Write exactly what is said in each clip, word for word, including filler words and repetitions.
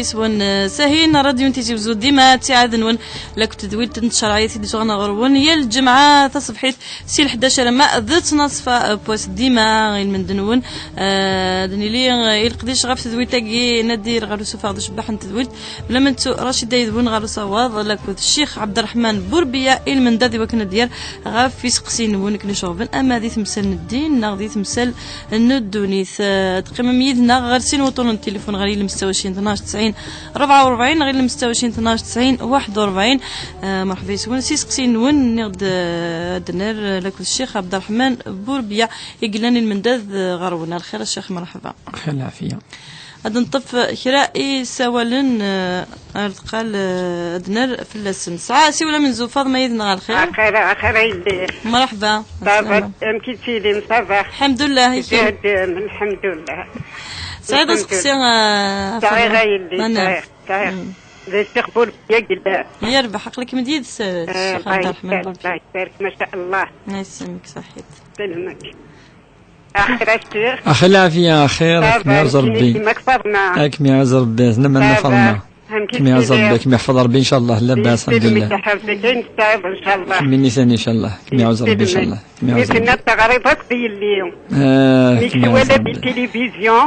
Iswan, eh, Sahin, Radio n Tizi Wezzu, dima ttiɛad-nwen la tedwilt n tcerɛit i d-isuɣen ɣer-wen yal lǧemɛa taṣebḥit si leḥdac alamma d ttnaṣfa, eh, n wass. Dima ilmend-nwen, eh, ad nili, eh, i leqdic ɣef tedwilt-agi, nadir ɣer usuffeɣ d ucebbeḥ n tedwilt, bla ma nettu Racida yid-wen ɣer usawaḍ, lakked Ccix Ɛebderreḥman Burbiya, ilmend ad iwakken ad d-yerr ɣef iseqsiyen-nwen akken iceɣben, ama di temsal n ddin neɣ di temsal n ddunit. Eh, teqqimem yid-neɣ ɣer sin wuṭuren n tilifun, ɣer yilem setta u ɛecrin tnac tesɛin rebɛa u rebɛin, ɣer yilem setta u ɛecrin tnac tesɛin waḥed u rebɛin. Eh, merḥba yes-wen s iseqsiyen-nwen, nniɣ-d, eh, ad d-nerr, eh, lakked Ccix Ɛebderreḥman Burbiya i yellan ilmend ad, eh, ɣer-wen. Ar lxir a Ccix, merḥba. Xir lɛafiya. Ad neṭṭef kra isawalen, eh, ar deqqal, eh, ad nerr fell-asen. Sɛa asiwel amenzu, Faḍma yid-neɣ, ar lxir. Axir, axir a yelli. Merḥba. Ça va, amek i ttilin, ça va? Lḥemdullah, i kemm? Lḥemdullah. Tesɛiḍ aseqsi, eh, Faḍma? Sɛiɣ a yelli, sɛiɣ, sɛiɣ. Mm. D Ccix Burbiya i yellan. Yerbeḥ, aql-ikem d yid-s, eh, Ccix Ɛebderreḥman Burbiya. Allah ibarek, ma sha Allah. Allah yesselmek, ṣaḥit. Yesselmek. Axir a Ccix. Axir lɛafiya, axir, ça va, akem iɛaz Rebbi. Akem iɛaz Rebbi, akem iɛaz Rebbi, akem iɛaz Rebbi, akem iḥfeḍ Rebbi, ncallah, labas, lḥemdullah. Ayen tesɛiḍ, ncallah. Kemmini tani, ncallah, akem iɛaz Rebbi, ncallah, akem iɛaz Rebbi. Mi tenna taɣriḍ akk d yelli. Ah, mi twala di tilivizyu,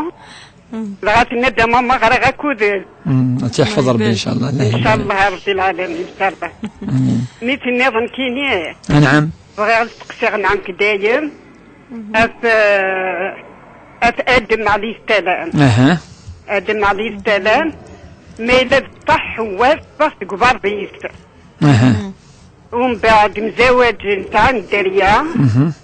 dɣa tenna-d a mama ɣriɣ akk-d. Mm, ad tt-iḥfeḍ Rebbi, ncallah. Ncallah, Rebbi lɛalamin, ncallah. Amin. Mi tenniḍ nekkini, anɛam. Bɣiɣ ad steqsiɣ, nɛam, dayem, af, eh, af Adem ɛalayhi ssalam. Aha. Adem ɛalayhi ssalam, ma yella d ṣṣeḥ, wa ṣṣeḥ deg uberḍis. Aha. Umbeɛd mzawaǧen, sɛan dderya, mhm,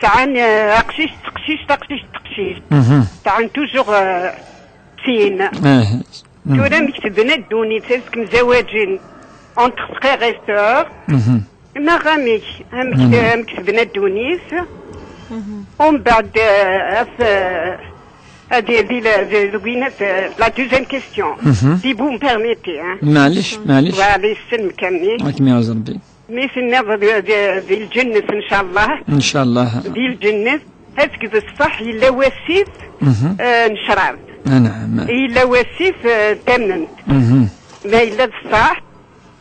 sɛan, eh, aqcic, teqcict, taqcict, teqcict. Mhm. Sɛan toujours, eh, sin. Aha. Mhm. Tura amek tebna ddunit, est-ce que mzawaǧen entre frères et sœurs? Mhm. Neɣ amek, amek, mhm, amek tebna ddunit? Mhm. Umbeɛd, eh, af, eh, ad, di la, di, di, la deuxième question. Mhm. Si vous me permettez, hein. Maɛlic, maɛlic. Voilà, yesselmek-nni. Ad kem-iɛaz Rebbi. Mi tenniḍ di, di, di lǧennet, ncallah. Ncallah. Di lǧennet, est-ce que d ṣṣeḥ yella wasif, mhm, eh, n ccrab? Anɛam. Yella wasif, eh, tamment. Mhm. Ma yella d ṣṣeḥ.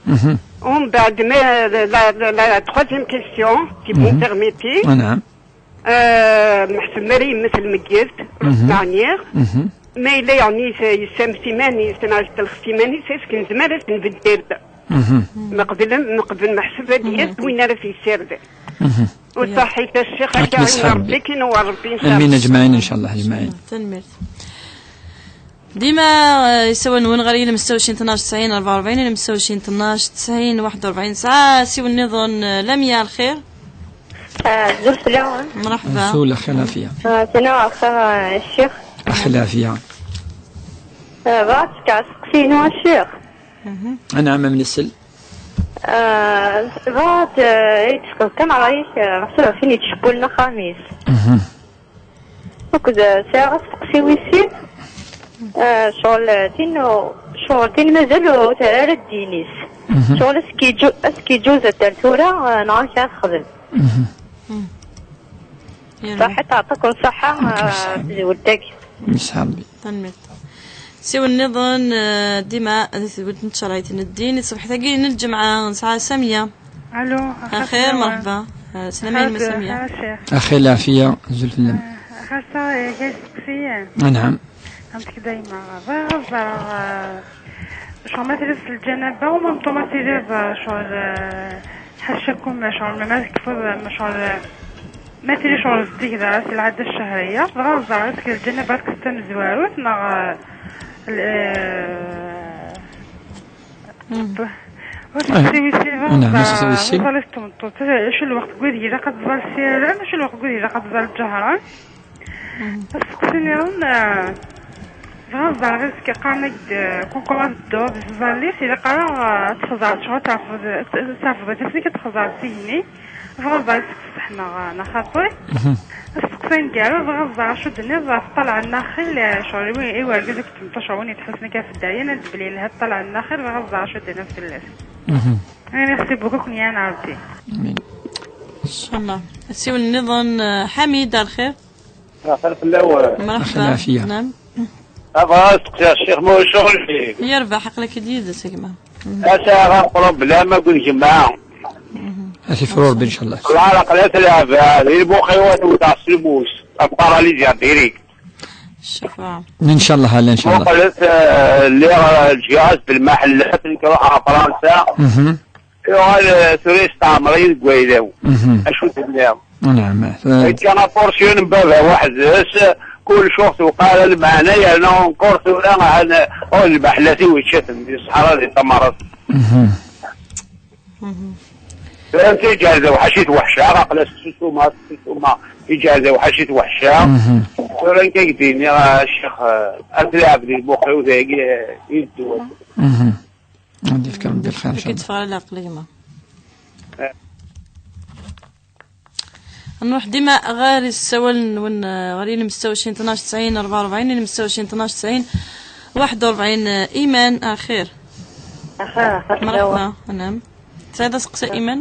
Mhm. Umbeɛd, ma, la, la, la troisième question, si vous me permettez. Anɛam. Eh, meḥsub mi ara yemmet lmeyyet, mhm, ur t-neɛniɣ. Mhm. Ma yella yeɛni yes-, yessames iman-is, neɣ yestelxes iman-is, est-ce que nezmer ad t-nbeddel? Mhm. Meqbel, meqbel meḥsub ad d-yas win ara t-yessirden. Mhm. U ṣaḥit a Ccix, ad k-iɛin Rebbi, ad k-inewwer Rebbi, ncallah. Amin, ajmaɛin, ncallah, ajmaɛin. Tanemmirt. Dima, eh, isawalen-nwen ɣer yilem setta u ɛecrin tnac tesɛin rebɛa u rebɛin, yilem setta u ɛecrin tnac tesɛin waḥed u rebɛin. Sɛa asiwel nniḍen, eh, Lamia, ar lxir. Ah, azul fell-awen. Merḥba. Azul, axir lɛafiya. Ah, tana axir, ah, Ccix. Axir lɛafiya. Ah, bɣiɣ ad d-fkeɣ aseqsi-inu a Ccix. Mhm. Anɛam, am nsel. Ah, bɣiɣ ad, ah, ad d-tefkeḍ tameɣra-ik, ah, ɣef tudert-nni yettcewwilen axxam-is. Mhm. Akked, ah, sɛiɣ asteqsi wis sin, ah, ccɣel, ah, tin, ccɣel tin mazal ur terri ara ddin-is. Mhm. Ccɣel ad s-k-yeǧǧu-, ad s-k-yeǧǧuz ar tura, ah, neɣ amek ara texdem? Mhm. Mm. Ṣaḥit, ɛṭaken ṣṣeḥḥa, ah, tezwelt-agi. Yesɛa Rebbi. Tanemmirt. Siwel nniḍen, ah, dima di tedwilt n tcerɛit n ddin, ṣṣbeḥ-agi n lǧemɛa, nesɛa Samiya. Alo, axir, merḥba. Ah, slama yelma Samiya. Axir lɛafiya, azul fell-am. Ah, xasa, eh, kay steqsiyen. Anɛam. Amek dayma, bɣiɣ ad ẓreɣ, eh, ccɣel ma tiliḍ s lǧanaba, u ma meṭṭu ma tiliḍ, eh, ccɣel, eh, ḥacakum, ccɣel ma, ma tekfuḍ, eh, ccɣel, eh, ma tili ccɣel zeddig dɣa si lɛada cchehriya, bɣiɣ ad ẓreɣ, est-ce que lǧanaba ad tekkes tamezwarut, neɣ, eh, l-, eh, Mm. Ur tettewsibeḍ, neɛm, ur tettewsibeḍ. Ẓẓal-is tmeṭṭut, acu lweqt deg wid ilaq ad tẓal sirran, acu lweqt deg wid ilaq ad tẓal ǧehran. Mm. Asteqsi nniḍen, eh, bɣiɣ ad ẓreɣ, est-ce que qqaren-ak-d, eh, kunkum ad tedduḍ di tẓallit, ilaq ara, eh, ad txeẓẓreḍ, ccɣel ad tɛefḍeḍ, ad tɛefḍeḍ ifassen-ik, ad txeẓẓreḍ s igenni. Bɣiɣ ad ẓreɣ, est-ce que ṣṣeḥ neɣ, neɣ xaṭi. Mhm. Asteqsi aneggaru, bɣiɣ ad ẓreɣ acu d-tenniḍ ɣef ṭṭalɛa n naxil, eh, ccɣel i wi-, i wergaz akked tmeṭṭut, ccɣel win yettḥusun akka ɣef dderya, ad d-belli yelha ṭṭalɛa n naxil, bɣiɣ ad ẓreɣ acu d-tenniḍ fell-as. Mhm. Ayen merci beaucoup, ad ken-iɛin Rebbi. Amin. Ncallah. Asiwel nniḍen, eh, Ḥamid, ar lxir. Axir fell-awen. Merḥba. Axir lɛafiya. Naɛm. Abɣa ad steqsiɣ Ccix Muculi. Yerbeḥ, aql-ak-id yid-s a gma. Ata ɣer problème akked gma. A tifrurbi, inchallah. Lɛeraq la tleɛba, di lbuqiwa tewteɣ s lmus, la paralysé direct. Ccfa. Inchallah, hala, inchallah. Muqlet, eh, lliɣ, eh, ǧǧiɣ-as-d lmaḥellat, nekk ruḥeɣ ɣer Fransa. Mhm. Yuɣal, eh, tura yesteɛmer-iyi deg wayla-w. Mhm. Acu tenniḍ? Anɛam. Akka apursyun n baba weḥd-s, kul cux tuqal lmeɛna yerna encore tura, eh, oh, lmaḥellat-iw yečča-ten di ṣṣḥara di tamaret. Mhm. Tura nekk iǧehd awḥac i t-weḥceɣ, aql-as susuma, susuma, iǧehd awḥac i t-weḥceɣ. Mhm. Tura nekk ad k-d-iniɣ, a ccix, eh, ad tleɛb di lbuqiw dagi, eh, i ddwa. Mhm. Ad d-yefk Rebbi lxir, inchallah. Ad k-id-teffeɣ leɛqel a gma. Nruḥ dima ɣer issawalen-nwen, eh, ɣer yilim setta u ɛecrin tnac tesɛin rebɛa u rebɛin, yilim setta u ɛecrin tnac tesɛin waḥed u rebɛin, eh, Iman, axir. Axir, axir. Merḥba, anɛam. Tesɛiḍ aseqsi, Iman?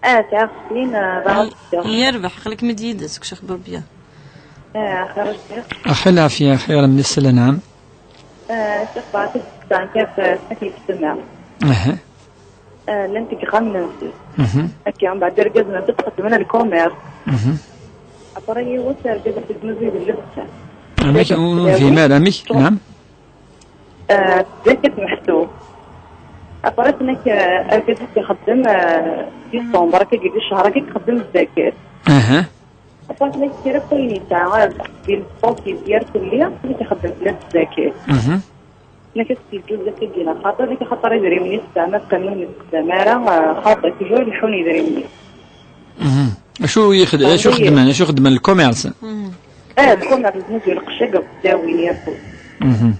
Ah, sɛiɣ snin, ah, d aɣ-, yerbeḥ, aql-ikem-id yid-s, kečč axbir bya. Ah, axir, axir. Axir lɛafya, axir, mnissel, anɛam. Ah, ssexbar-t-id sɛan kif, ah, snat yessetma. Aha. Ah, llant deg yexxamen-nsen. Mhm. Akka, mbeɛd irgazen-nsen xeddmen lkumirs. Mhm. Après yiwet, argaz-is yezmez-iyi di llebsa. Amek, ur, ur nefhim ara, amek? Naɛam? Ah, zdat meḥsub. Après, nekk, ah, argaz-is ixeddem, ah, di ṣṣumber, akka, di ccher, akka, ixeddem zdat. Aha. Après, nekk, kra n wayen yesɛa, ah, di lṣut, yezger fell-i, nekk ixeddem fell-as zdat. Mhm. Nekk, as-yeǧǧuz akka, yella xaṭer, nekk, axaṭer idrimen-is, zeɛma, qqnen ur nessexdam ara, ah, xaṭer, toujours leḥḥun yidrimen-is. Mhm. Acu yexd-, acu xeddmen, acu xeddmen, lkumirs? Mhm. Eh, lkumirs, zmuz lqecc, akked ddawin, yakk. Mhm.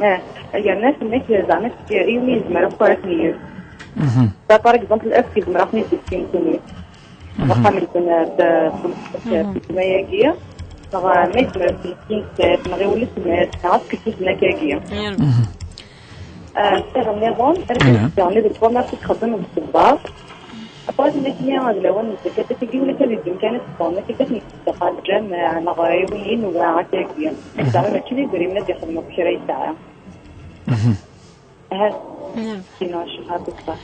Eh, yerna tenna-k, zeɛma, yumi yezmer akk ara ten-yef. Mhm. Da, par exemple, ass yezmer ad ten-id-yefk imkuni. Mhm. Axxam n tnat, mhm, tma-agi, neɣ ma yezmer ad ten-yefk, neɣ i wul-is, neɣ ad tkettut nekk-agi. Mhm. Ah, tiɣ nniḍen, rfant daɣen di lkumirs i txeddem deg sebbaḍ. Après, nitni d lawan n zdat, tagi ula kan di ddunkan i teffɣen, akka kan yesseddeq ɣer lǧameɛ, neɣ i win yenwa akkagi. Mhm. Zeɛma mačči d idrimen ad ixdem akk kra yesɛa. Mhm. Ahat. Ina, cebḥa, beṣṣeḥ.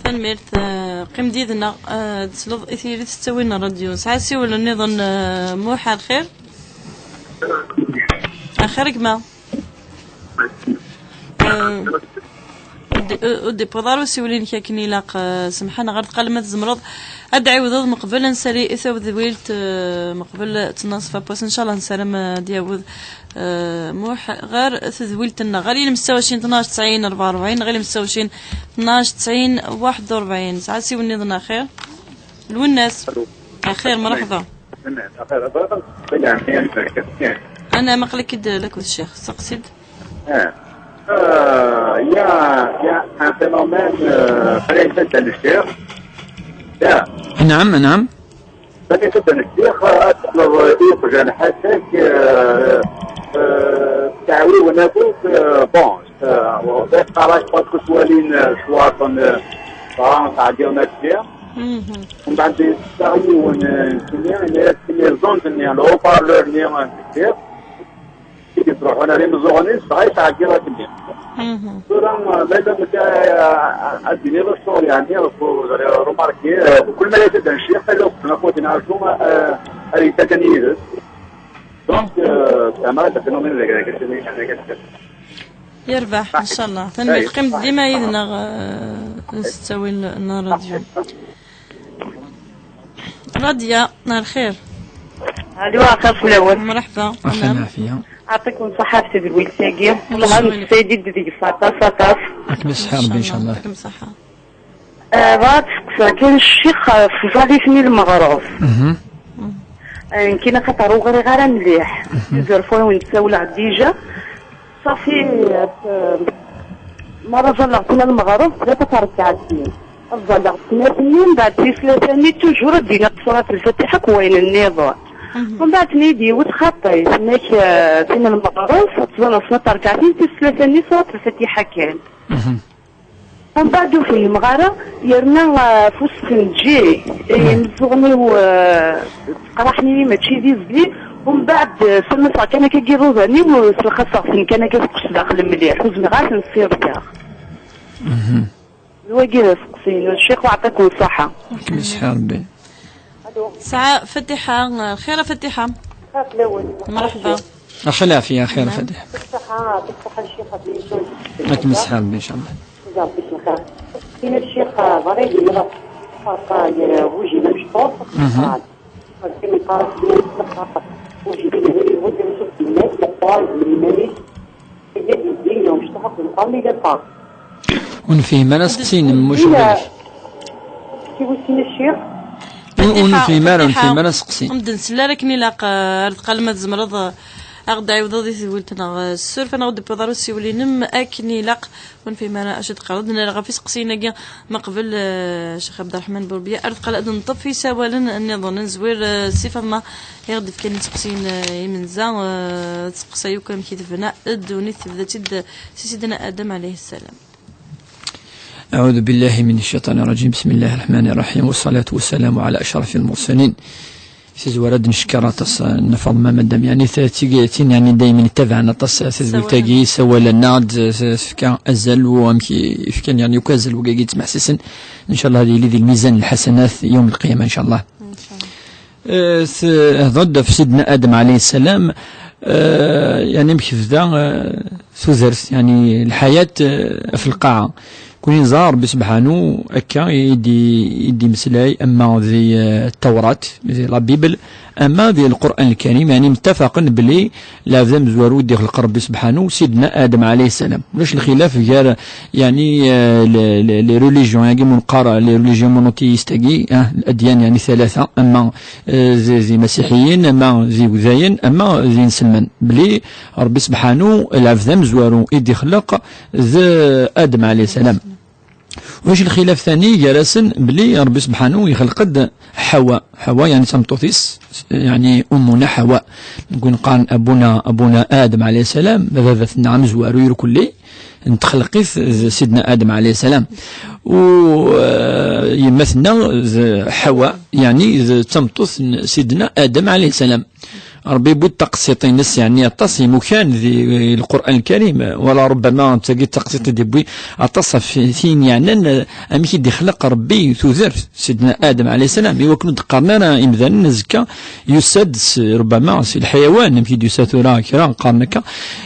Tanemmirt, eh, qqim-d yid-neɣ, eh, ad tesleḍ i tiririt s ttawil n ṛṛadyu. Sɛa asiwel nniḍen, eh, Muḥ, ar lxir. Ar lxir, gma. Eh, ur d-, ur d-iwwiḍ ara usiwel-inek akken ilaq, eh, semḥ-aneɣ, ar deqqal ma tzemreḍ ad d-ɛiwdeḍ meqbel ad nsali tadwilt, eh, meqbel ad tnaṣef apwas, ncallah nessaram, eh, ad d-yawed, eh, Muḥ ɣer tedwilt-nneɣ, ɣer yilim setta u ɛecrin tnac tesɛin rebɛa u rebɛin, ɣer yilim setta u ɛecrin tnac tesɛin waḥed u rebɛin. Sɛa asiwel nniḍen axir. Lwennas. Alo. Axir, mṛeḥba. Axir, axir. Ana maqlek-id lakk d ccix, seqsi-d. Ah. Euh, il y a, il y a un phénomène, euh, très intéressant. Naɛam, naɛam. Très intéressant. Euh, euh, euh, bon, euh, bon, parce que soit une, euh, soit comme, euh, France, à dire, Mhm. Mbeɛd yesseɣ yiwen, eh, nekkini, yenna-yas, les ondes-nni, le haut-parleur-nni, eh, i d-yettruḥun ar imeẓẓuɣen-is, dɣa yesɛeggi akken-nni. Mhm. Tura, eh, ma yella nekk, eh, ad d-iniɣ ccɣel, yeɛni, ɣef uẓri, remarqué, eh, kul ma yella d ccix, ala akk ɣef wayt-neɣ, eh, ar yedda kan yid-s. Donc, eh, zeɛma ad d-afin umi d-, Yerbeḥ, inchallah. Tanemmirt, qqim-d dima yid-neɣ, eh, s ttawil n ṛṛadyu. Radia, ar lxir. Alo, axir fell-awen. Mṛeḥba. Axir lɛafiya. Yeɛṭikum ṣṣeḥḥa ɣef tedwilt-agi. Wellah, nessayed-d deg-s aṭas, aṭas. Ad kem-iṣeḥḥi Ṛebbi, inchallah. Yeɛṭikum ṣṣeḥḥa. Ah, bɣiɣ ad steqsiɣ kan ccix ɣef tẓallit-nni n lmeɣreb. Mhm. Ah, nekkini axaṭer ur ɣriɣ ara mliḥ. Mhm. Plusieurs fois i wen-d-ssawleɣ déjà. Safi, ah, ma ara ẓalleɣ tura lmeɣreb, tlata tarekɛatin. Ad ẓalleɣ snat-nni, mbeɛd tis tlata-nni, toujours ad d-iniɣ surat lfatiḥa akked wayen nniḍen. Mhm. Mbeɛd tenna-yi-d yiwet xaṭi, tenna-k, ah, tin n lmeɣreb, ad tẓalleḍ snat tarekɛatin, tis tlata-nni surat lfatiḥa kan. Mhm. Mbeɛd ur fhimeɣ ara, yerna, ah, ɣef usteqsi n Ǧi, eh, imeẓẓuɣen-iw, ah, ttqerriḥen-iyi mačči d izli, Umbeɛd, eh, semmseɣ kan akka iḍudan-iw, slxaseɣ-ten kan akka deg usedaxel mliḥ, ur zmireɣ ara ad ten-ssirdeɣ. D wagi d aseqsi-inu, ccix, uɛṭikum ṣṣaḥa. Kem yesɛa Rebbi. Tesɛa Fatiḥa, xir a Fatiḥa. Xir fell-awen. Merḥba. Axi lɛafya, xir a Fatiḥa. Ṣṣaḥa, ṣṣaḥa ccix, Rebbi yesɛa Rebbi, ncallah. Rebbi yesɛa lxir. Aseqsi-inu ccix, bɣiɣ ad d-iniɣ, ferqa gar wujin amecṭuḥ. Ur nefhim ara aseqsi-inem, muc ulac. Ur, ur nefhim ara, ur nefhim ara aseqsi. Ur d-nsell ara akken ilaq, eh, ar teqqalem ad tzemreḍ, eh, ad ɣ-d-ɛiwdeḍ i tedwilt neɣ, eh, ssuref, ad ɣ-d-tewwiḍ ar usiwel-inem akken ilaq. Ur nefhim ara acu d-teqqareḍ. Nella ɣef iseqsiyen-agi meqbel, eh, Ccix Ɛebderreḥman Burbiya, ar teqqal ad neṭṭef isawalen nniḍen. Nezwir, eh, si Faḍma i ɣ-d-ifkan iseqsiyen, eh, imenza, eh, tseqsa yakk amek i tebna ddunit, tebda-tt-id si Sidna Adem ɛalayhi ssalam. أعوذ بالله من الشيطان الرجيم. بسم الله الرحمن الرحيم. والصلاة والسلام على أشرف المرسلين. Si tazwara ad d-neckeṛ aṭas, eh, Nna Faḍma, madam, yeɛni, ta-, tig-, tin, yeɛni, daymen ittabaɛen aṭas, eh, tadwilt-agi, isawalen-nneɣ-d, eh, s-, tefka azal, u amek i, i fkan, yeɛni, akk azal wigagi yettmeḥsisen. Ncallah ad yili di lmizan n lḥasanat yawm lqiyama, ncallah. Ncallah. Eh, s-, hḍeṛ-d ɣef Sidna Adem ɛalayhi ssalam, eh, yeɛni, amek tebda, eh, tudert, yeɛni, lḥayat, eh, ɣef lqaɛa. Kuni neẓra Ṛebbi sebḥanu akka i d-, i d-imeslay, ama di, eh, Tawrat, di la Bible, ama di Lqur'an Lkarim, yeɛni, mtafaqen belli lɛebd amezwaru i d-ixleq Ṛebbi sebḥanu, Sidna Adem ɛalayhi ssalam. Ulac lxilaf gar, yeɛni, eh, les, les, les religions-agi, ma neqqar les religions monothéistes-agi, ah, ladyan, yeɛni, thalatha, ama, eh, d, d imasiḥiyen, ama d iwdayen, ama d inselmen, belli Ṛebbi sebḥanu, lɛebd amezwaru i d-ixleq d Adem ɛalayhi ssalam. Ulac lxilaf tani gar-asen belli Ṛebbi sebḥanu ixleq-d Ḥawa. Ḥawa, yeɛni, d tameṭṭut-is, yeɛni, ummuna Ḥawa. Nekk neqqaren abuna, abuna Adem ɛalayhi ssalam, baba-tneɣ amezwaru irkelli, n txelqit d Sidna Adem ɛalayhi ssalam. U, eh, yemma-tneɣ d Ḥawa, yeɛni, d tameṭṭut n Sidna Adem ɛalayhi ssalam. Ṛebbi yewwi-d taqsiṭ-ines, yeɛni, aṭas imukan di Lqur'an Lkarim, wala rubbama d tagi d taqsiṭ i d-yewwi aṭas ɣef tin yeɛnan, eh, amek i d-ixleq Ṛebbi tudert, Sidna Adem ɛalayhi ssalam, i wakken ur d-qqaren ara imdanen azekka yusa-d s, rubbama, si lḥayawan, amek i d-yusa tura kra, qqaren akka.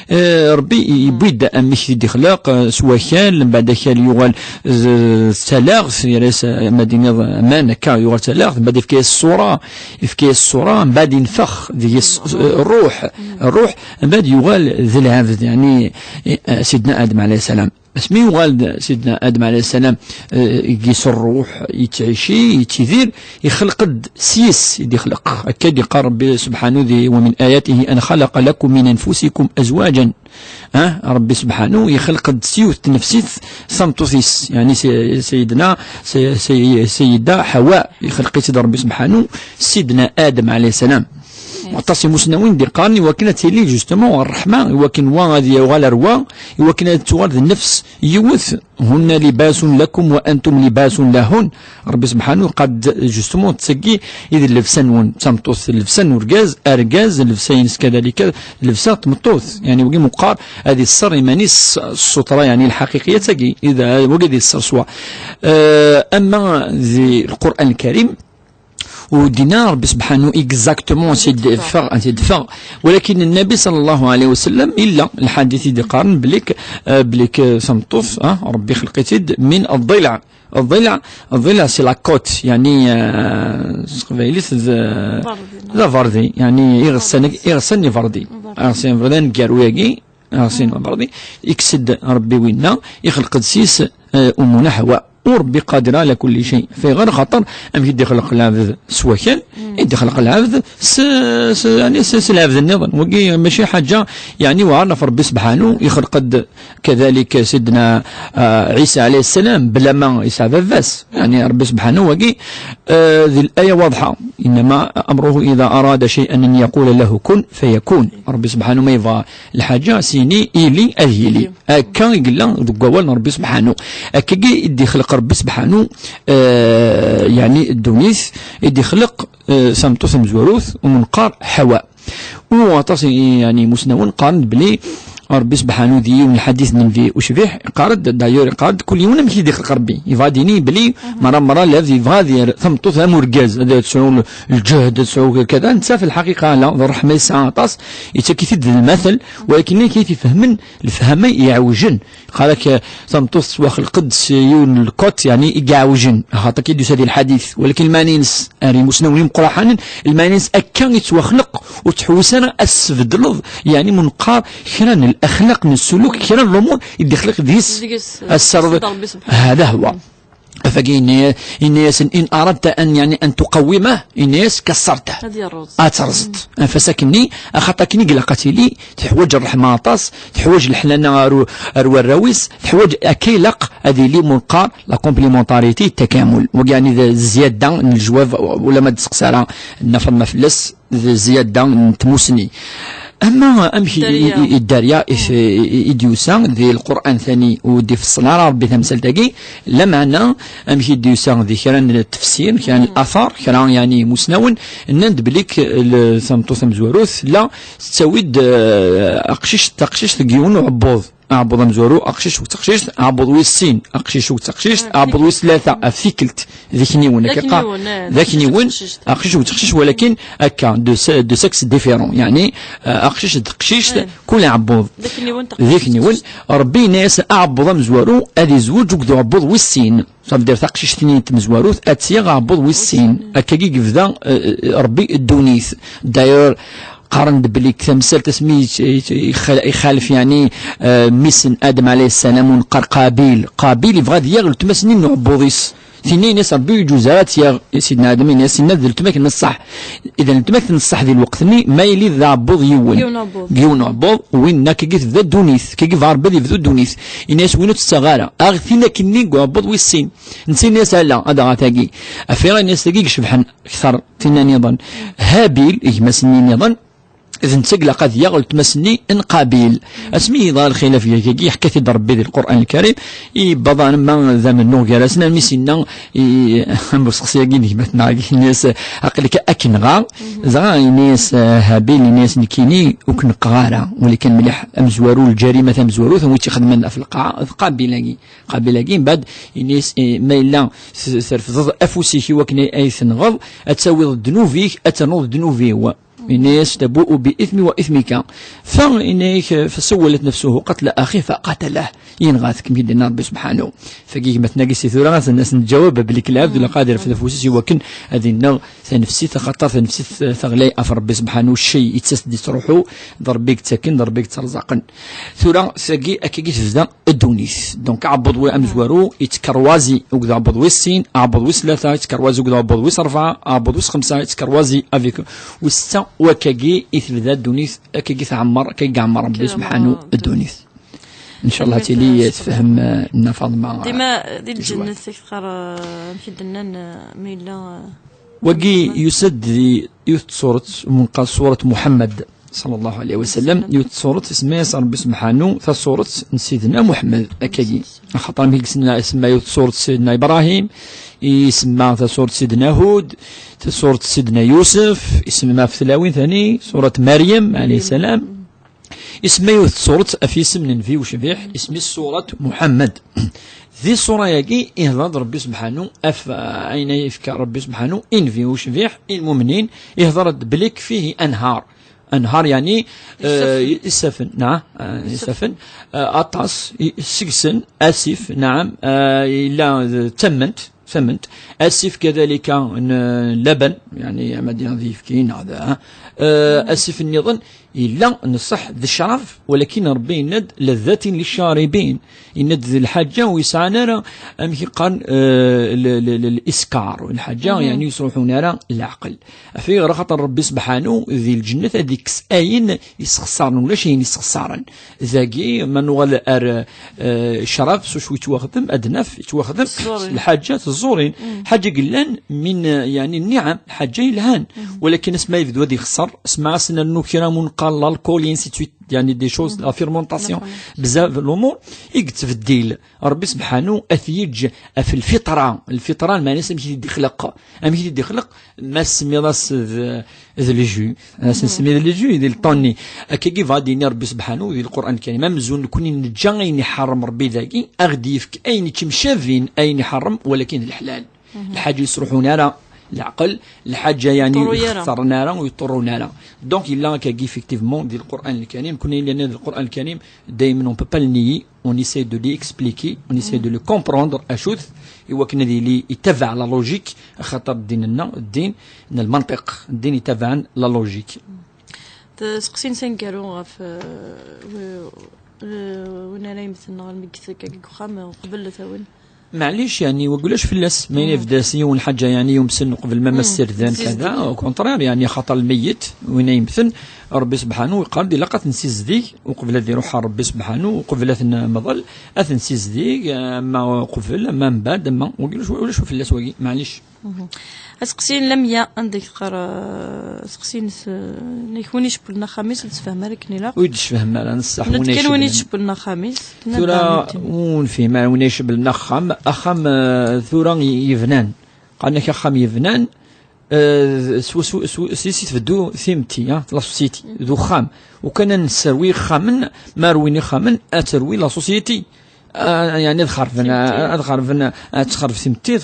Eh, Ṛebbi yewwi-d amek i d-ixleq, eh, s wakal, mbeɛd akal yuɣal d, d talaɣt, yerra-yas, eh, ma d-tiniḍ aman akka, yuɣal d talaɣt, mbeɛd yefka-yas ṣṣura, yefka-yas ṣṣura, mbeɛd yenfex deg-s, eh, ṛṛuḥ, ṛṛuḥ, mbeɛd yuɣal d lɛebd, yeɛni, eh, Sidna Adem ɛalayhi ssalam. Asmi yuɣal-d Sidna Adem ɛalayhi ssalam, eh, deg-s ṛṛuḥ, yettɛici, yettidir, ixleq-d s yis i d-ixleq. Akka i d-iqqar Ṛebbi sebḥanu di, ومن آياته أن خلق لكم من أنفسكم أزواجا. Ah, Ṛebbi sebḥanu ixleq-d s yiwet n tnefsit tameṭṭut-is, yeɛni, s-, Sayyidna, s-, s-, Sayyida Ḥawa, ixleq-itt-id Ṛebbi sebḥanu, Sidna Adem ɛalayhi ssalam. Waṭas imusnawen d-iqqaren i wakken ad tili, justement, ṛṛeḥma, i wakken wa ad yuɣal ar wa, i wakken ad tuɣal d nnefs yiwet. هن لباس لكم وأنتم لباس لهن. Ṛebbi sebḥanu qal-d, justement, d tagi i d llebsa-nwen, d tameṭṭut llebsa n urgaz, argaz llebsa-ines kadalika llebsa n tmeṭṭut. Yeɛni, wagi meqqar ad iṣṣer iman-is s ṣṣutra, yeɛni, lḥaqiqiyat-agi, i d, wagi ad iṣṣer s wa. Eh, ama di Lqur'an Lkarim, ur d-yenna Ṛebbi sebḥanu exactement ansi d-teffeɣ, ansi d-teffeɣ. Walakin Nnabi ṣalla Llahu ɛalayhi wa sallam, yella lḥadit i d-iqqaren belli k-, eh, belli k-, tameṭṭut, ah, Ṛebbi ixleq-itt-id min ḍḍilɛ. Ḍḍilɛ, ḍḍilɛ, c'est la côte, yeɛni, eh, s teqbaylit d, d aberdi, yeɛni iɣsan, iɣsan n iberdi. Iɣsan n iberdi aneggaru-agi, iɣsan n iberdi, ikkes-d Ṛebbi winna, ixleq-d s-is, eh, ummuna Ḥawa. U Ṛebbi qadir ɛla kulli cay. Fayɣer? Axaṭer amek i d-ixleq lɛebd s wakal, i d-ixleq lɛebd s, s, yeɛni s, s lɛebd nniḍen. Wagi mačči ḥaǧa, yeɛni, weɛren ɣef Ṛebbi sebḥanu, ixleq-d kadalik Sidna, ah, Ɛisa ɛalayhi ssalam, bla ma yesɛa baba-s. Yeɛni, Ṛebbi sebḥanu wagi, ah, di laya waḍḥa. إنما أمره إذا أراد شيئا أن يقول له كن فيكون. Ṛebbi sebḥanu ma yebɣa lḥaǧa, s-yini ili, ad yili. Akka i yella deg wawal n Ṛebbi sebḥanu. Akkagi i d-ixleq Ṛebbi sebḥanu, eh, yeɛni ddunit, i d-ixleq, eh, tameṭṭut tamezwarut, u neqqar Ḥawa. U aṭas i, yani, imusnawen qqaren-d belli Ṛebbi subḥanu di yiwen lḥadit n Nnbi ucbiḥ, iqqar-d, d'ailleurs, iqqar-d kul yiwen amek i d-ixleq Ṛebbi. Yebɣa ad d-yini belli mara mara lɛebd yebɣa ad yerr tameṭṭut am urgaz, ad tesɛu l-, lǧehd, ad tesɛu kada, netta fi lḥaqiqa la, d ṛṛeḥma yesɛa aṭas, yettak-it-id d lmatel, walakin amek i t-ifehmen lefhama iɛewjen. Qqar-ak, eh, tameṭṭut tettwaxleq-d s yiwen n lkot, yani, i iɛewjen, axaṭer akka i d-yusa di lḥadit. Walakin lmeɛna-ines, ar imusnawen imeqqraḥanen, lmeɛna-ines akka i tettwaxleq, ur tettḥewwis ara ad s-tbeddleḍ, yani, ma neqqar kra n laxlaq, n ssuluk, kra n lumuṛ i d-ixleq deg-s, deg-s, eh, ad s-terreḍ. Sidi Ṛebbi subḥanahu. Hada huwa. Afagi yenna-, yenna-yasen: "In aradta an, yani, an tuqawwimah", yenna-yas: "Kassarta." Ad yerreẓ. Ad terẓeḍ. Anef-as akkenni, axaṭer akken i ilaq ad tili, teḥwaǧ ṛṛeḥma aṭas, teḥwaǧ leḥnana ar u-, ar warraw-is, teḥwaǧ akka ilaq ad yili ma neqqar la complémentarité, takamul. Wagi, yani, d zzyada n lejwab, ula ma d-testeqsa ara Nna Faḍma fell-as, d zzyada n tmussni. Ama amek i, i, i, i dderya i, i, i d-yusa di Lqur'an tani ur d-ifeṣṣel ara Ṛebbi tamsalt-agi, lameɛna amek i d-yusa di kra n tefsir, kra n later, kra, yani, imusnawen, nnan-d belli k-, l-, tameṭṭut tamezwarut tella tettawi-d, eh, aqcic, taqcict deg yiwen uɛebbuḍ. Aɛebbuḍ amezwaru, aqcic u teqcict, aɛebbuḍ wis sin, aqcic u teqcict, aɛebbuḍ wis tlata, af tikkelt, d akniwen, d akka qa-, akniwen, eh, d akniwen, aqcic u teqcict, walakin akka, de se-, de sexe différent, yani, eh, aqcic d teqcict, kul aɛebbuḍ d akniwen, d akniwen. Ṛebbi yenna-yas aɛebbuḍ amezwaru ad izweǧ akked uɛebbuḍ wis sin. Ça veut dire, taqcict-nni n tmezwarut ad tt-yaɣ aɛebbuḍ wis sin. Akkagi i yebda, eh, eh, Ṛebbi ddunit. D'ailleurs, qqaren-d belli deg tamsalt asmi yet-, yet-, yexal-, ixalef, yani, eh, mmi-s n Adem alayhi ssalam, u neqqar Qabil. Qabil yebɣa ad yaɣ weltma-s-nni n uɛebbuḍ-is. Tinna yenna-yas Ṛebbi ur yeǧuz ara ad tt-yaɣ. Sidna Adem yenna-yas, tinna d weltma-k n ṣṣeḥ. Idan weltma-k n ṣṣeḥ di lweqt-nni, ma yili d aɛebbuḍ yiwen. Yiwen uɛebbuḍ. Yiwen uɛebbuḍ, win akkagi tebda ddunit. Akkagi yebɣa Ṛebbi ad yebdu ddunit. Yenna-yas win ur tt-ttaɣ ara. Aɣ tin akkenni deg uɛebbuḍ wis sin. Netta yenna-yas ala, ad aɣeɣ tagi. Af ayɣer yenna-yas tagi i icebḥen akteṛ tinna nniḍen. Habil, gma-s-nni nniḍen, d netta i ilaq ad yaɣ weltma-s-nni n Qabil. Asmi yeḍra lxilaf gagi, yeḥka-t-id Ṛebbi di Lqur'an Lkarim, yewweḍ arma d amennuɣ gar-asen, armi s-yenna i, am useqsi-agi n gma-tneɣ-agi, yenna-yas, aql-ik akken dɣa, dɣa yenna-yas, eh, Habil, yenna-yas nekkini ur k-neqqeɣ ara, walakin mliḥ amezwaru, lǧarima tamezwarut, am wi tt-ixedmen ɣef lqaɛa, d Qabil-agi. Qabil-agi, mbeɛd, yenna-yas, eh, ma yella t-, trefdeḍ afus-ik i wakken ay, ay tenɣeḍ, ad tawiḍ ddnub-ik, ad ternuḍ ddnub-iw. Yenna-yas: "Tabu'u bi ithmi wa ithmika." Fa, yenna-yak, "Fasawwalat nafsuhu qatla axihi faqatalahu." Yenɣa-t, kem-id-yenna Ṛebbi subḥanahu. Fagi gma-tneɣ-agi si tura, ad sen-, ad sen-ǧawab belli lɛebd ilaq ad irfed afus-is i wakken ad ineɣ tanefsit, axaṭer tanefsit, eh, teɣlay ɣef Ṛebbi subḥanahu, cci yettas-d yettruḥu, d Ṛebbi i yettaken, d Ṛebbi i yetterẓaqen. Tura, tagi, akkagi tebda ddunit. Donc, aɛebbuḍ wi-, amezwaru, yettkerwazi akked aɛebbuḍ wis sin, aɛebbuḍ wis tlata, yettkerwazi akked aɛebbuḍ wis ṛebɛa, aɛebbuḍ wis xemsa, yettkerwazi avec wis setta, u akkagi i tebda ddunit, akkagi tɛemmer, akkagi iɛemmer Ṛebbi subḥanahu ddunit. Ncallah tili tefhem, eh, Nna Faḍma. Dima di lǧennet, akteṛ, eh, amek i d-nnan, eh, ma yella, eh, wagi yusa-d di yiwet n tsuret, u neqqar suret Muḥemmed, ṣalla Llahu ɛalayhi wa sallam, yiwet n tsuret isemma-yas Ṛebbi subḥanahu, tasuret n Sidna Muḥemmed, akkagi. Axaṭer mi isemma, isemma yiwet n tsuret Sidna Ibrahim, isemma tasuret Sidna Hud, tasuret Sidna Yusef, isemma ɣef tlawin tani, suret Maryam, ɛalayha ssalam. Isemma yiwet n tsuret ɣef yisem n Nnbi ucbiḥ, isem-is suret Muḥemmed. Di ṣṣura-yagi, ihḍer-d Ṛebbi subḥanahu, ɣef, eh, ayen ay yefka Ṛebbi subḥanahu i Nnbi ucbiḥ, i lmumnin, ihḍer-d belli fihi anhar. Anhar, yani, eh, isaffen. Isaffen, naɛam, eh, isaffen. Eh, aṭas, i-, seg-sen, asif, naɛam, eh, yella d tamment, tamment. Asif kadalika n, eh, laban, yani, ama d ayefki, neɣ d, eh, asif nniḍen, yella, nṣeḥ, d ccrab, walakin Ṛebbi yenna-d: "Ladhatin lic-caribin." Yenna-d d lḥaǧa ur yesɛan ara, amek i qqaren, eh, l-, l-, l-, liskar, lḥaǧa, yani, ur yesruḥun ara leɛqel. Ɣef ayɣer? Axaṭer Ṛebbi subḥanahu di lǧennet ad ikkes ayen yessexṣaren, ulac ayen yessexṣaren. Dagi, ma nuɣal ar, eh, ccrab, s wacu yettwaxdem, ad naf, yettwaxdem s lḥaǧa teẓẓurin. Lḥaǧa yellan min, eh, yani, nniɛam, lḥaǧa yelhan. Walakin asma yebdu ad ixṣer, asma as-nernu kra mu l'alcool, et ainsi de suite, يعني des choses, la fermentation, بزاف الأمور يتبدل. ربي سبحانه أثيج في الفطرة، الفطرة المعنى سميتي دي خلق، أمشي دي خلق، ما سمي راس ذ-، ذ le jus، أس نسمي ذ le jus، ذ الطوني. أكيد غادي يني ربي سبحانه ذ القرآن الكريم. أمزون نكون نجا أين يحرم ربي ذاكي، أغدي يفك أين يتمشافين أين يحرم، ولكن الحلال. الحاجة يسرحون على العقل، الحاجة يعني يطرو يرى. يخسرنا راه ويطرون راه. Donc il a effectivement دي القرآن الكريم، كنا لنا القرآن الكريم دائما on peut pas le nier، on essaie de l'expliquer، on essaie de le comprendre أشوث، إوا كنا دي لي يتبع la logique، خاطر ديننا الدين من المنطق، الدين يتبع la logique. تسقسين سنكرو غف، آه، و-، آه، وين أنا يمثلنا المقتل كاكي قخام وقبل ثاون. معليش، يعني، وقلاش فلاس، ما يبدا سيون حاجة، يعني، يوم سن قبل ما مسير ذان كذا، au contraire، يعني، خاطر الميت وين يمثل ربي سبحانه ويقال دي لقات نسيزديك، وقبل هذه يروح ربي سبحانه، وقبل أثنى مظل، أثن سيزديك، أما قبل، أما من بعد، أما وقلاش، وقلاش فلاس وقي، معليش. أسقسين لم يا عندك قرا، أسقسين س-، نيك وين يشبلنا خميس، تفهم عليك نيلا. ويدش فهم على نصح نتكلم وين يشبلنا خميس. ثورة ونفهم وين يشبلنا خام، أخام، آه، ثورة يبنان. قالنا كخام يبنان، آه، سو-، سو-، سو-، سي، سي تبدو ثيمتي، ها، لا سوسيتي، ذو خام. وكان نسروي خامن، ما رويني خامن، أتروي لا سوسيتي. آه، يعني، ad xerben, ad xerben, ad texreb tmetti, ad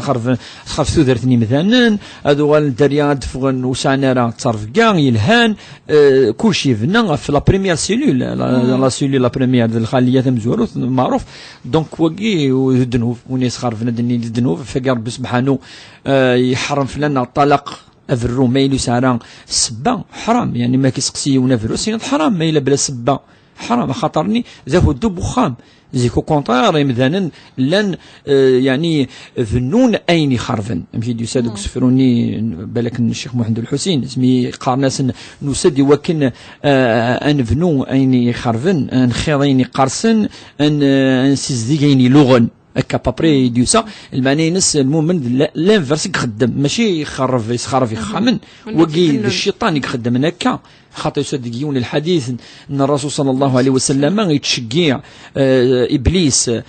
xerben, ad texreb tudert n yimdanen, ad uɣalen dderya ad d-ffɣen ur sɛan ara ttrebga yelhan, euh, kulci yebna ɣef la première cellule, la, la cellule la première, d lxaliya tamezwarut, meɛruf. Donc, wagi d ddnub, win yesxerben ad d-nini d ddnub, fagi Rebbi sebḥanu, euh, yeḥrem fell-aneɣ ṭṭalaq, aberru, ma yella ur yesɛi ara ssebba, ḥram, yani, ma k-iseqsi yiwen aberru, as-tiniḍ ḥram, ma yella bla ssebba. Ḥram, axaṭer-nni d ahuddu n wexxam. Zik, au contraire, imdanen llan, eh, yani, bennun ayen ixerben. Amek i d-yusa deg usefru-nni, balak, n Ccix Muḥend Ulḥusin, asmi qqaren-asen, nusa-d i wakken, eh, ad nebnu ayen ixerben, ad nxiḍ ayen iqqersen, ad n-, ad nsizdeg ayen iluɣen. Akka, à peu près, i d-yusa, lmeɛna-ines, lmumen, d la-, l'inverse i ixeddem, mačči ixerreb, yesxerreb ixxamen. Wagi d cciṭan i ixeddmen akka. Xaṭer yusa-d deg yiwen lḥadit n Rasul ṣalla Llahu ɛalayhi wa sallam, yettceggiɛ, eh, Iblis, eh,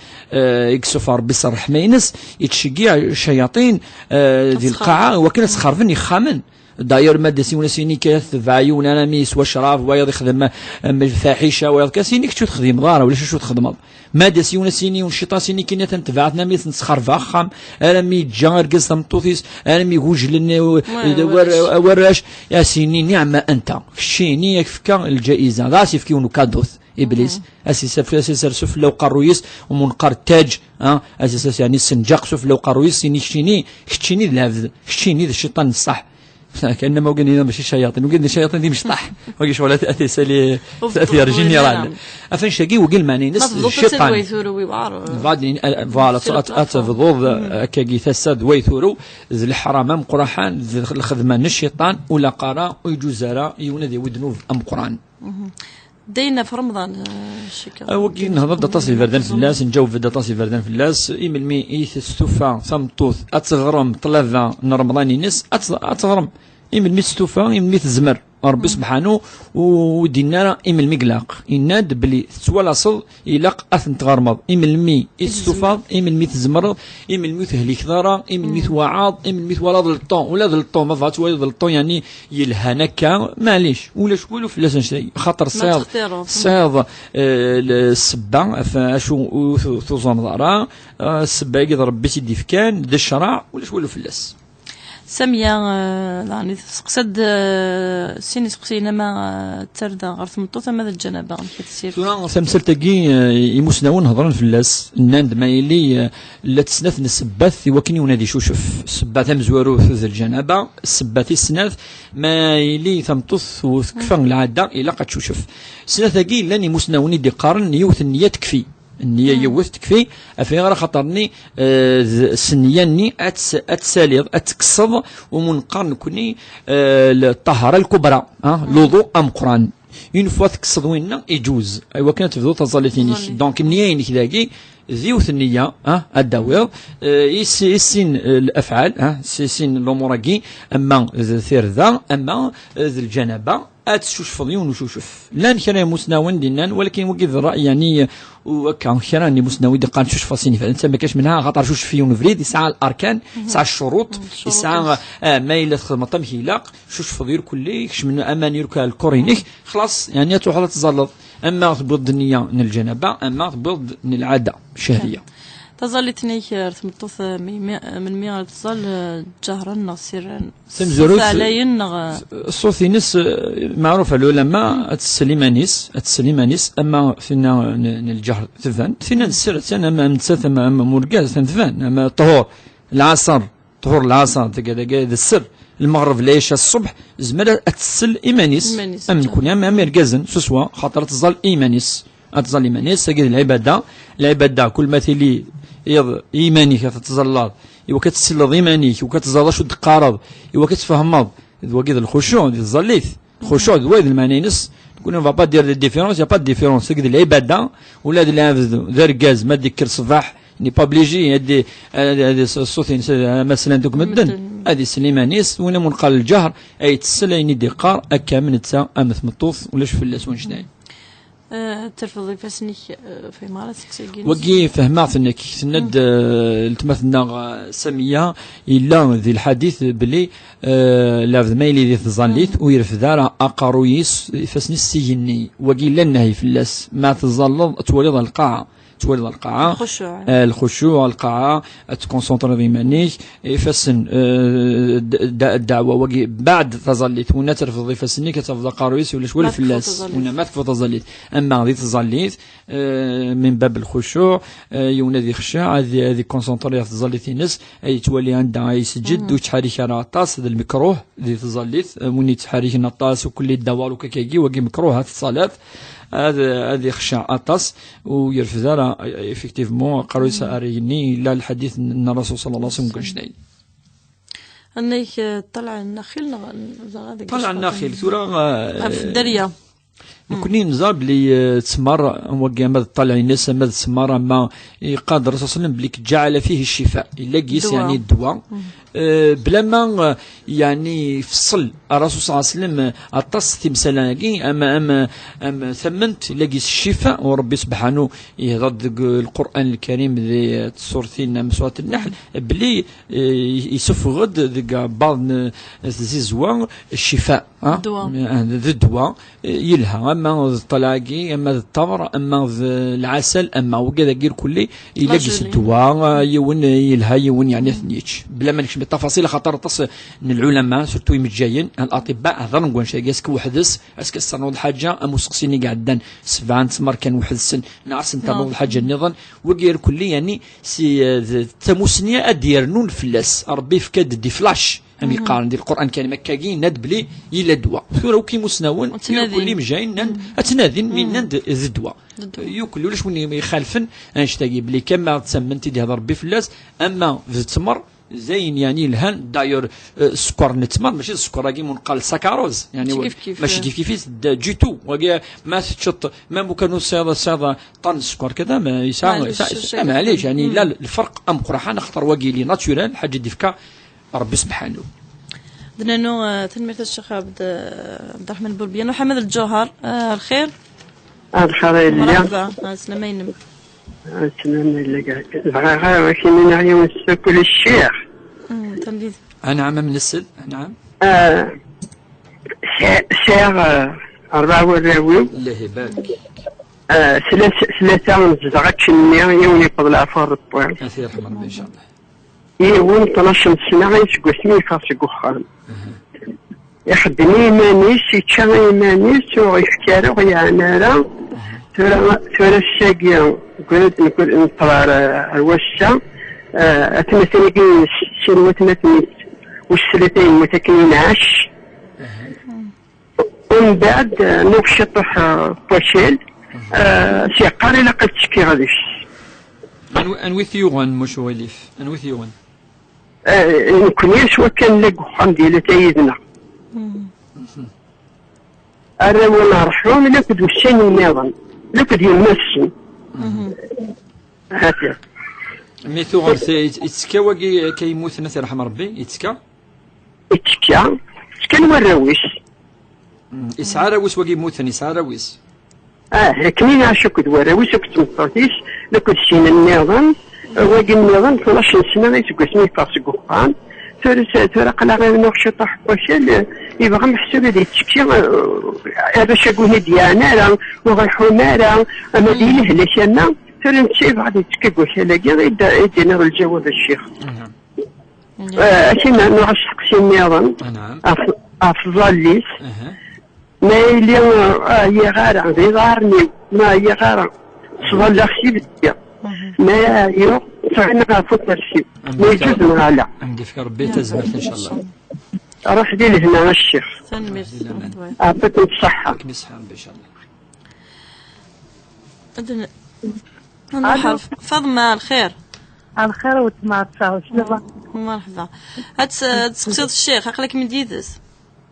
i yessufeɣ Rebbi s ṛṛeḥma-ines, yettceggiɛ ccayaṭin, eh, di lqaɛa, i wakken ad sxerben ixxamen. D'ailleurs, ma d-as yiwen as-yini kan, tebɛ yiwen arami yeswa ccrab, wayeḍ ixdem, eh, lfaḥica, wayeḍ kan, as-yini kečč ur texdimeḍ ara, ulac acu txedmeḍ. Ma d-as yiwen as-yini, un cciṭan as-yini kan, atan tebɛet namit n tesxerb axxam, armi yeǧǧa argaz tameṭṭut-is, armi gujlen, eh, warrac, as-yini, niɛma anta. Keččini, ak-fka lǧaiza. Dɣa as-yefk yiwen ukadut, Iblis. As-isaf-, as-isers sufella uqerruy-is, umunqar ttaǧ, ah, as-isers, yani, ssenǧaq sufella uqerruy-is, as-yini, keččini, keččini d lɛebd, keččini d cciṭan n ṣṣeḥ. Kan ma wagi nina mačči ccayaṭin, wagi d ccayaṭin d imecṭaḥ. Wagi ccɣel at-, at-, at-, at-, général. Afan cagi, wagi lmeɛna-ines d cciṭan. Voilà, ad, ad tebduḍ, eh, akkagi tasa d way turew, d leḥram ameqqran, d lxedma n cciṭan, ur ilaq ara, ur iǧuz ara, yiwen ad yawi ddnub ameqqran. Dayen ɣef Remḍan, eh, cikkeɣ. Ah, wagi nehḍer-d aṭas iberdan fell-as, nǧaweb-d aṭas iberdan fell-as. Imelmi i testufa tameṭṭut ad teɣrem ṭṭlaba n Remḍan-ines, ad te-, ad teɣrem. Imelmi testufa, imelmi tezmer. Rebbi sebḥanu ur d-yenna ara imelmi ilaq. Yenna-d belli tettwalaseḍ ilaq ad ten-tɣermeḍ. Imelmi i testufaḍ, imelmi tzemreḍ, imelmi ur tehlikeḍ ara, imelmi twaɛaḍ, imelmi twalaḍ le temps. Ula d le temps, ma tebɣa ad twaliḍ le temps, yani, yelhan akka, maɛlic, ulac walu fell-as annect-agi. Xaṭer tesɛiḍ, tesɛiḍ, eh, le-, ssebba, ɣef acu ur tu-, tuẓumeḍ ara, eh, ssebba-agi d Rebbi i tt-id-ifkan, d ccreɛ, ulac walu fell-as. Samya, eh, daɣen, testeqsa-d, eh, sin iseqsiyen, ama, eh, d tarda ɣer tmeṭṭut, ama d lǧanaba, amek i tessirt? Tura, tamsalt-agi, eh, imusnawen hedren fell-as, nnan-d ma yili, eh, llant snat n ssebbat i wakken yiwen ad icucef. Ssebba tamezwarut d lǧanaba, ssebba tis snat, ma yili tameṭṭut ur tekfa lɛada, ilaq ad tcucef. Snat-agi llan imusnawen i d-iqqaren yiwet nniya tekfi. Nniya yiwet tekfi, af ayɣer? Axaṭer-nni, eh, d-, s nniya-nni ad ts-, ad tsaliḍ, ad tekkseḍ, umu neqqar nekni, eh, le-, ṭṭahara lkubra, ah, luḍu ameqqran. Une fois tekkseḍ winna, iǧuz. Aywa kan ad tebduḍ taẓallit-inek. Taẓallit. Donc, nniya-inek dagi, d yiwet nniya, ah, ad d-tawiḍ. Eh, i si-, i sin, eh, lafɛal, ah, si sin lumuṛ-agi, ama d tirda, ama, eh, d lǧanaba, ad teccucfeḍ yiwen ucucef. Llan kra n imusnawen d-innan, walakin wagi d ṛṛay, yeɛni, u akka, kra n imusnawen d-iqqaren teccucfeḍ sin ifassen, tama kac menha, axaṭer cucef yiwen ubrid, yesɛa larkan, yesɛa ccuruṭ, yesɛa, ah, ma yella txedmeḍ amek ilaq, cucfeḍ irkelli, kecmen aman irka lkor-inek, xlaṣ, yeɛni ad truḥeḍ ad tẓalleḍ. Ama tewwiḍ-d nniya n lǧanaba, ama tewwiḍ-d n lɛada, cahriya. Taẓallit-nni ar tmeṭṭut, eh, melmi, melmi ara tẓall, eh, ǧahran neɣ sirran? Tamezwarut, ṣṣut ɛlayen neɣ, eh, ṣṣut-ines, eh, meɛruf ɛla lɛulama, ad tessel iman-is, ad tessel iman-is, ama tinna n, n lǧahr tban, tinna n sser, attan ama am nettat, ama, ama am urgaz, attan tban, ama ṭhur, lɛaṣer, ṭhur lɛaṣer, tagi, tagi d sser, lmeɣreb, lɛica, ṣṣbeḥ, tezmer ad tessel iman-is, iman-is, am nekkni, am, am irgazen, swaswa, xaṭer ad tẓall i iman-is. Ad tẓall iman-is, tagi d lɛibada. Lɛibada, kul ma tili iḍ i iman-ik ad tettẓallaḍ, iwakken ad tesselleḍ iman-ik, iwakken ad teẓreḍ acu d-teqqareḍ, iwakken ad tfehmeḍ, d wagi d lxucuɛ, di tẓallit. Lxucuɛ d wayeḍ lmeɛna-ines, nekkni on va pas dire de différence, y a pas de différence, tagi d lɛibada, ula d lɛebd d argaz, ma d-ikker ṣṣbeḥ, n'est pas obligé, ad, ad, ad, ṣṣut-ines, ad, ama slan-t akk medden, ad isel iman-is, win am neqqar lǧahr, ay tessel ayen i d-iqqar, akka am netta, am tmeṭṭut, ulac fell-as wanect-a. Eh, terfeḍ ifassen-ik, eh, fehmeɣ ara tettagi. Wagi fehmeɣ-t nekk. Tenna-d, eh, letma-tneɣ, eh, Samiya, yella di lḥadit belli, eh, lɛebd ma yili di tẓallit, ur yerfed ara aqerruy-is, ifassen-is s igenni. Wagi yella nnahi fell-as. Ma tẓalleḍ, ad twaliḍ lqaɛa. Ad twaliḍ lqaɛa. Lxucuɛ. Eh, lxucuɛ, lqaɛa, ad tkonsentriḍ iman-ik. Ifassen, eh, d-, d-, ddeɛwa wagi, baɛd taẓallit, win ad terfdeḍ ifassen-ik, ad tafeḍ aqerruy-is, ulac wala fell-as, win ma tekfuḍ taẓallit. Ama di tẓallit, eh, min bab lxucuɛ, eh, yiwen ad ixceɛ, ad, ad ikonsenṭri ɣef tẓallit-ines, ad yettwali anda ay isǧed, ur yettḥerrik ara aṭas, d lmekruh di tẓallit, eh, win yettḥerriken aṭas, u kulli ddawar u kakagi, wagi mekruh, ha teṣṣalat, ad, ad ixceɛ aṭas, u yerfed ara, eh, effectivement, aqerruy-is ara igenni, illa lḥadit n, n Rasul sallallahu alayhi wa sallam, deg wanect-a. Annak, eh, ṭṭalɛ n naxil neɣ dɣa deg ṭṭalɛ n naxil, tura, eh, ɣef dderya. Nekkni neẓra belli, eh, ttmer, wagi ama d ṭṭalɛ-ines, ama d ttmer, ama iqqar-d Rasul sallam belli ǧaɛala fihi ccifa. Yella deg-s, yeɛni, ddwa. Eh, bla ma, eh, yeɛni, ifṣel Rasul sallallahu alayhi wa sallam, eh, aṭas timsal-agi, ama, ama, ama tamment, yella deg-s ccifa, u Rebbi subḥanu yehder-d deg Lqur'an Lkarim di, eh, tṣurtin am Surat Nnaḥl, belli eh, yessufeɣ-d deg baḍ n tzizwa ccifa, ah? Ddwa. Ah, d ddwa, eh, yelha, ama d ṭṭalɛ-agi, ama d ṭṭamer, ama d lɛasal, ama wigad-agi irkelli, yella deg-s ddwa, ah, yiwen, eh, yelha, yiwen, yeɛni, ad ten-yečč. Bla ma nekcem di ṭṭafaṣil, axaṭer aṭas n lɛulama, surtout imejjayen, al-atibba, hedren deg wanect-agi, est-ce que weḥd-s, est-ce que ad s-ternuḍ lḥaǧa, am useqsi-nni i iɛeddan, sebɛa n ttmer kan weḥd-sen, neɣ ad sen-ternuḍ lḥaǧa nniḍen, wagi irkelli, yeɛni, Si, eh, d tamusni ad d-yernun fell-as. Ṛebbi yefka-d di flash, am yeqqaren di Lqur'an Lkarim, akkagi yenna-d belli yella ddwa. Tura akk imusnawen, irkelli imejjayen nnan-d, ad ttnadin, mi nnan-d d ddwa. D ddwa. Yukel ulac win ixalfen annect-agi, belli kama d tamment i d-ihder Ṛebbi fell-as, ama d ttmer, d ayen yeɛni yelhan. D'ailleurs, eh, sskeṛ n ttmer, mačči d sskeṛ-agi mu neqqar saccharose, yeɛni mačči kifkif, mačči kifkif-it d, du tout. Wagi ma teččeḍ, même ukan ur tesɛiḍ, tesɛiḍ ṭṭan n sskeṛ kada, ma yesɛa, yesɛa, maɛlic, yeɛni, yella lferq ameqqran, axaṭer wagi li naturel, lḥaǧa i d-ifka Ṛebbi subḥanu. D nanu, eh, tanemmirt a Ccix Ɛebd, eh, Ɛebderreḥman Burbiya. Muḥemmed Lǧuher, eh, lxir? Ah, lxir a yelli. Mṛeḥba, ah, sslama-inem. Ah, sslama a yelli. Bɣiɣ ad ak-iniɣ yiwen ssukul i ccix. Mm, tanemmirt. Anɛam, am nsel, anɛam. Ah, sɛ-, sɛiɣ, eh, ṛebɛa warraw-iw. Allah ibarak. Eh, tla-, tlata nezdeɣ akkenni, yiwen yeṭṭeḍ leɛfu ɣer Ṛebbi. Ad t-yerḥem Ṛebbi, incallah. Yiwen tnac n ssna ay seg wasmi yeffeɣ seg uxxam. Ixeddem i yiman-is, yečča i yiman-is, ur yefki ara, ur yeɛni ara. Tura, tura ass-agi, nekkni ad neṭṭel ar, ar wass-a, eh, atmaten-agi, sin watmaten-is, wis tlata yemmut akken inɛac. Umbeɛd, eh, nuɣ ciṭuḥ, eh, n wakal, eh, s-yeqqar ilaq ad ttekkiɣ deg-s. Anwi, anwi t-yuɣen, muc walif? Anwi t-yuɣen? Eh, nekkni s wakal la deg uxxam di latay yid-neɣ. Arraw n ṛṛḥum, lakked wussan nniḍen, lakked yemma-tsen. Hati. Mi tuɣal t-, yet-, yettekka wagi akka yemmuten, ad t-yerḥem Ṛebbi, yettekka? Yettekka, ttekkan warraw-is. Mm, yesɛa arraw-is wagi yemmuten, yesɛa arraw-is. Ah, akken i iɛac akked warraw-is, akked tmeṭṭut-is, akked sin nniḍen, wagi nniḍen, tnac n sna iseggasen i yeffeɣ seg uxxam. Tura s-, tura aql-aɣ nuɣ ciṭuḥ n wakal, eh, yebɣa meḥsub ad yettekki, eh, arrac-agi ur d-yeɛni ara, ur ɣ-iḥun ara, ama d ilehlak ama, tura netta yebɣa ad yettekki deg wakal-agi, i d-, i d-iniɣ lǧawab a ccix. Mhm. Eh, akken nuɣ asteqsi nniḍen, Anɛam. ɣef, ɣef tẓallit, Aha. Ma yili, ah, ɛyiɣ ara, d iḍarren-iw, ma ɛyiɣ ara, ttḍallaɣ s ibeddi. Ma ɛyiɣ, ttɣimiɣ ɣef ukersi-w. Ma yejjuz neɣ ala. Ad m-d-yefk Rebbi tazmert, incallah. Ruḥ di lehna a ccix. Tanemmirt. Di laman. Ɛeṭṭi-kem ṣṣeḥḥa. Ad kem-iṣeḥḥi Rebbi, incallah. Ad n-, ad nruḥ ɣer Faḍma, lxir. Lxir weltma Ɛeṭṭa, claba? Merḥba. Ad s-, ad tseqsiḍ ccix, aql-ikem-id yid-s.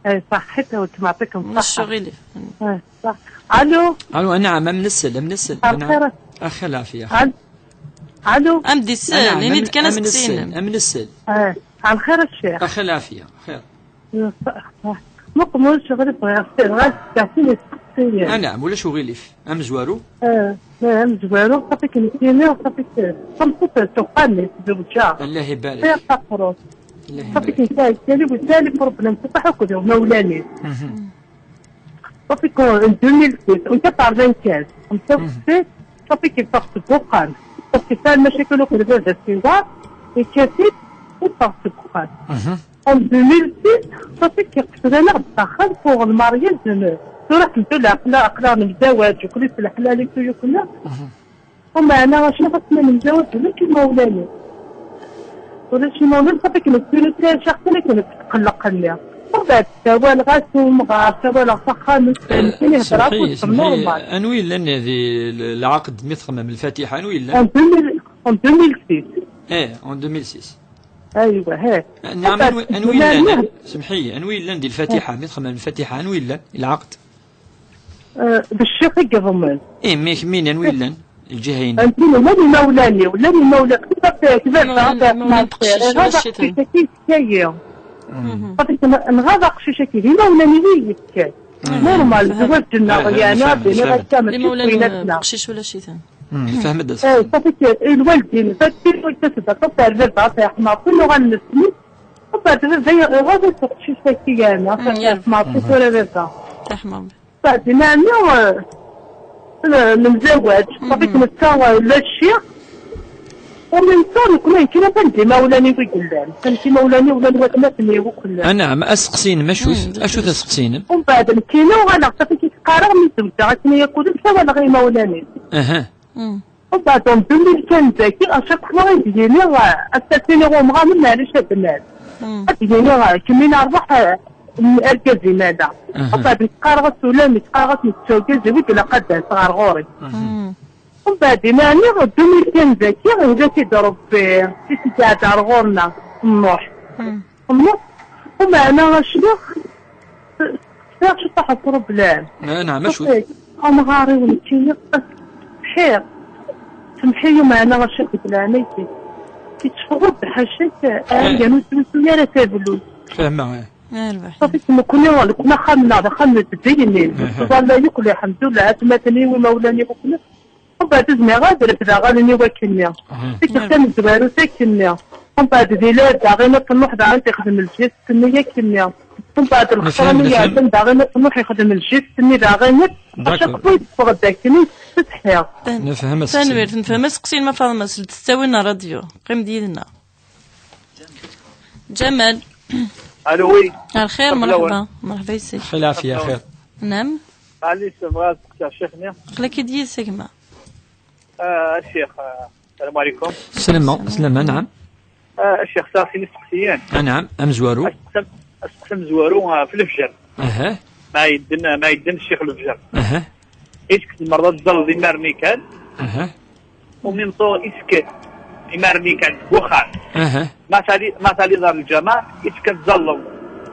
Eh, صحيت، وانت معطيكم الصحة. الشغل. Eh, صح. ألو. ألو، نعم، أم نسل، أم نسل. الخير. أخي العافية، أخي. ألو. ألو. أم ديسل، نعم، يعني أم، كان أم نسل، أم نسل. Eh, الخير الشيخ. أخي العافية، خير. صح، صح. مقبول شغل بغير، غير تعطيني التفصيل. آه، نعم، ولا شو غيليف؟ أم زوارو؟ Eh, eh, أم زوارو، صافي كنتيني، صافي ك-، صافي تسوقني، تزوجها. الله يبارك. خير تقرص. الله صافي يبارك. كنت عايشة لي وسالي بروبليم تاع حكم مولاني. مهم. صافي كون ألفين وستة، وانت تعرفين كاس. خمسة وستين، صافي كيف تاخذ بوقان. صافي كيف المشاكل وكل هذا السيوار، الكاسيت، وتاخذ بوقان. مهم. ألفين وستة، صافي كيف تسرى لها الداخل فوق المارياج زمان. تروح تمشي لعقلة، عقلة من الزواج، وكل الحلال يكون يكون. مهم. ومعنا شنو خصنا من زوج ولا شي مولاني. ولا شي مولاني صافي كنت كنت شخص اللي كنت تقلق ليا. ومن بعد سوال غاسو مغار، سوال فخام، آه، كاين يهضر سمحي، سمحي، نورمال. أنو يلان هذه ال-، العقد مي تخمم الفاتحة، أنو يلان؟ أن ألفين، أن ألفين وستة. إيه، أن ألفين وستة. أيوة، هي. نعم، أنو، أنو يلان؟ سمحي، أنو يلان دي الفاتحة، مي تخمم الفاتحة، أنو يلان العقد؟ آه، بالشيخ يقضمن. إيه، مي-، مين، أنو يلان؟ الجهة ينان. أنت ولا المولاني، ولا المولى، كيف كيف مولان، مولان تقشيش ولا هذا شي ثاني. كيف كيف كيف. صافي، كنا نغاض قشيشة كي ديما ولا نيلي يتكال. نورمال، زواج النار، آه، يعني، نفهم، ربي نفهم. هكا ما تشوف المولان بيناتنا. قشيش ولا شي ثاني. مم، فهمت. إيه، صافي، كي الوالدين، فكي الوالدين، صافي، الباب، صافي، حنا كله غنسمي. ومن بعد بابا غادي تقشي ساكي كاع، مم، يا رب. ما عرفتش ولا بابا. ترحمهم. بعد ما عندنا، آه، من زواج، مم. صافي كنت لا الشيخ. ومن صار كنا يمكن أن ندي مولاني ويقلان. كان شي مولاني ولا الواد ما تني وكلان. آه، نعم، أسقسين، ما شوت، مم، أشو تسقسين؟ ومن بعد نكينا وأنا صافي كيتقارع من زوجة، غتني ياكل سوا ولا غير مولاني. أها. مم. ومن بعد ألفين وخمسة كي أشرت حنا غيديني، أستاذيني غوم غامل، معليش البنات. مم. غيديني كمين أربح، آه، الكازينادا. أها. ومن بعد نتقارغ السلام، نتقارغ نتسوق، زوج ولا قد صغار غوري. أها. مم. ومن بعد ناني ألفين وخمسة كي هدا كيضرب في، في سيدي عاد غورنا النوح. مم. فهمت؟ ومعنا شنو؟ شنو طاح بروبليم؟ آه، نعم، شو؟ صافي. أنا غاري ونتيني بحير. سمحي، معنا شي قبل عميتي. كي تفرد حاشاك، آه، آه. يعني، سميتو يا راه تابلو. فاهمة، آه. آه، الواحد. صافي، كنا، كنا، كنا خامنا، دخلنا تزينين. آه. والله يقول الحمد لله، عاد ما تني ومولاني وكنا. ومن بعد زميغ غادي رفدها غادي ني واكنيا. أها. ديك السنة زوارو ساكنيا. ومن بعد دي لا داغينا تنوح داغين تخدم الجيست ني كنيا. ومن بعد الخسرة نفهم، ني نفهم. يعلم داغينا تنوح يخدم الجيست ني داغينا. داكور. أشاك بويد فغد داكني تتحيا. نفهم السكسي. تنوير، نفهم السكسي ما فاضمة، سلت تستاوينا راديو. قيم ديالنا. جمال. ألو، وي. الخير، مرحبا. مرحبا يسي. خير العافية، خير. نعم. معليش، بغا نسقسي على الشيخ نيا. خلاك يدي سكمة. آه، الشيخ، آه، السلام عليكم. السلام، السلام، نعم. آه، الشيخ، صافي نسقسيان. آه، نعم، أم زوارو. أسقسم، أسقسم زوارو، آه، في الفجر. أها. ما يدن، ما يدن الشيخ الفجر. أها. إيش كنت المرة تظل دي مارني كان؟ أها. ومن طور إسك إمارني كان بوخار. أها. ما تالي، ما تالي دار الجماعة، إسك تظل،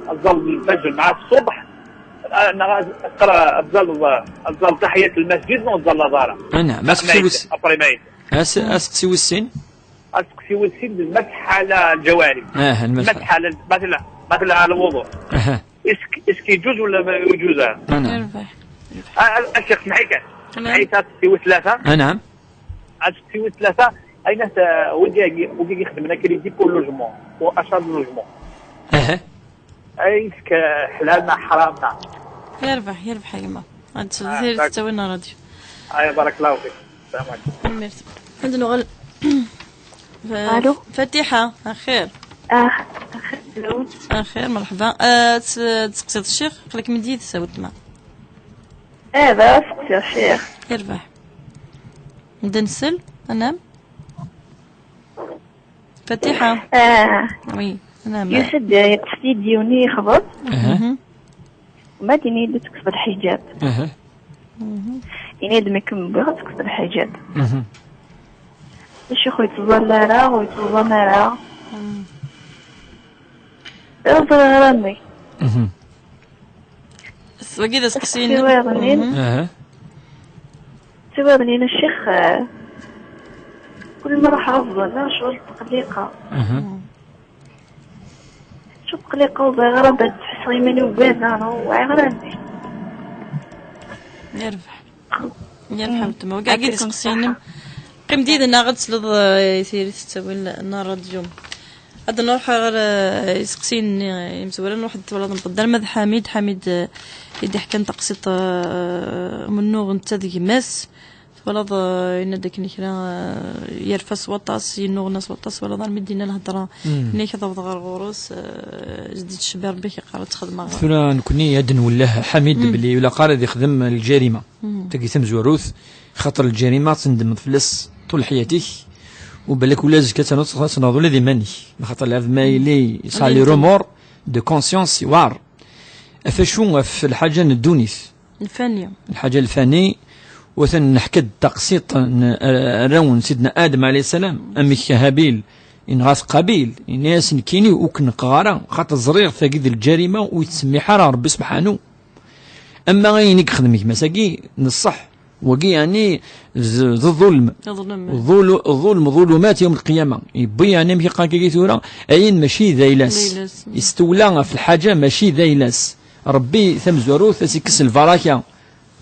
تظل الفجر مع الصبح. Ah, neɣ ad teqra, ad tẓalleḍ, ad tẓalleḍ taḥiyat lmasǧid, neɣ ad tẓalleḍ ara. Ah, naɛam. Aseqsi wis-, après maït. As-, aseqsi wis sin? Aseqsi wis sin d lmasḥ ala lǧawari. Ah, lmasḥ. Lmasḥ ala, مثلا، مثلا على الوضوء. Aha. Est-ce que, est-ce que يجوز ولا ما يجوز؟ Ah, naɛam. Yerbeḥ. Ah, ah, الشيخ سمحي كان. Naɛam. سمحي، aseqsi wis tlata. Ah, naɛam. Aseqsi wis tlata, ay nas, ah, wigi, wigi ixeddmen akridi pour logement, pour achat de logement. Aha. Est-ce que حلال neɣ حرام neɣ؟ Yerbeḥ, yerbeḥ a gma. Ad Ah, dak- tettawin الراديو. Ay, بارك الله فيك. السلام عليكم. Merci. Ad nuɣal. F-, ألو؟ Fatiḥa, axir. Ah, axir, ألو؟ Axir, مرحبا. Ah, ts-, تسقسيḍ الشيخ، قلك من ديد ساوتما. Eh, d aseqsi, الشيخ. Yerbeḥ. Ad nsel, أنام. Fatiḥa. Ah. Oui, أنام. Yusa-d, yeṭṭef-iyi-d yiwen yexḍeb. Aha. Mhm. Ma d-ini-d ad tekkseḍ lḥiǧab. Aha. Mhm. Ini-d mi kem-wwiɣ ad tekkseḍ lḥiǧab. Mhm. Ccix ur yettẓalla ara, ur yettẓalla ara. Mhm. Ur ẓriɣ ara mmi. Mhm. S-, wagi d aseqsi-inu. Aseqsi wayeḍnin. Mhm. Aha. Aseqsi wayeḍnin, ccix, eh, kul ma ruḥeɣ ad ẓẓalleɣ, ccɣel tqelliqeɣ. Aha. Mhm. Ccɣel tqelliqeɣ, ur bɣiɣ ara ad d-ḥesseɣ iman-iw ugadeɣ, neɣ ur wɛiɣ ara mmi. Yerbeḥ. Yerbeḥ weltma. Wagi d aseqsi-inem. Qqim d yid-neɣ ad tesleḍ, eh, i tiri tettawil n ṛṛadyu. Ad nruḥ ɣer, eh, iseqsiyen-nni, eh, imezwura, nruḥ ad twalaḍ nqedder ma d Ḥamid. Ḥamid, eh, i d-iḥkan taqsiṭ, eh, umennuɣ netta d gma-s. Twalaḍ, eh, yenna-d akken kra, eh, yerfa s waṭas, yennuɣna s waṭas, twalaḍ armi d-yenna lhedra. Mm. Yenna-k ad awḍeɣ ɣer ɣur-s, eh, zdi tcebbi Rebbi, k-iqqar ad txedmeɣ. Tura nekni ad nwelleh Ḥamid, mm, belli ilaq ara ad ixdem lǧarima. Mhm. Tagi tamezwarut, xaṭer lǧarima tendemmeḍ fell-as ṭul ḥyatik, u balak ula azekka ad tenɣeḍ ula d iman-ik, xaṭer lɛebd ma yili yesɛa les remords de conscience yewɛer. Ɣef acu? Ɣef lḥaǧa n ddunit. Lfani. Lḥaǧa lfani, u atan neḥka-d taqsiṭ n, eh, arraw n Sidna Adem alayhi ssalam, amek Habil yenɣa-t Qabil, yenna-yas: "Nekkini ur k-neqqeɣ ara, xaṭer ẓriɣ tagi d lǧarima ur yettsemmiḥ ara Rebbi sebḥanu." Ama ayen i yexdem gma-s-agi, d ṣṣeḥ. Wagi, yeɛni, d, d ḍulm. Ḍulm. Ḍulu-, ḍulm, ḍulumat yawm lqiyama. Yewwi, yeɛni, amek i qqaren kagi tura, ayen mačči d ayla-s. D ayla-s. Yestewla ɣef lḥaǧa mačči d ayla-s. Rebbi tamezwarut, ad s-ikkes lbaraka.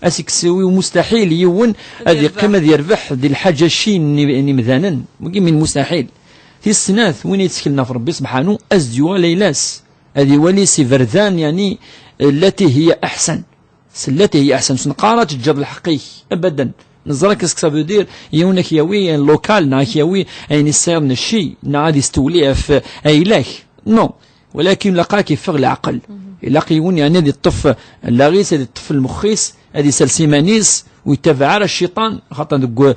Ad s-ikkes i umustaḥil yiwen ad yeqqim ad yerbeḥ di lḥaǧa-cci n, n imdanen. Wagi min mustaḥil. Tis snat, win yetteklen ɣef Rebbi sebḥanu, ad s-d-yuɣal ayla-s. Ad iwali s iberdan, yeɛni, التي هي أحسن. S التي هي أحسن. Ur s-neqqar ara teǧǧeḍ lḥeqq-ik. Abadan. Neẓra qu'est-ce que ça veut dire. Yiwen ad k-yawi lokal, neɣ ad k-yawi ayen i tesɛiḍ n cci, neɣ ad istewli ɣef ayla-k. Non. Walakin ilaq ad k-iffeɣ leɛqel. Mhm. Ilaq yiwen, yeɛni, ad iṭṭef allaɣ-is, ad iṭṭef lmex-is, ad isers iman-is, ur yettabaɛ ara cciṭan, xaṭer deg, eh,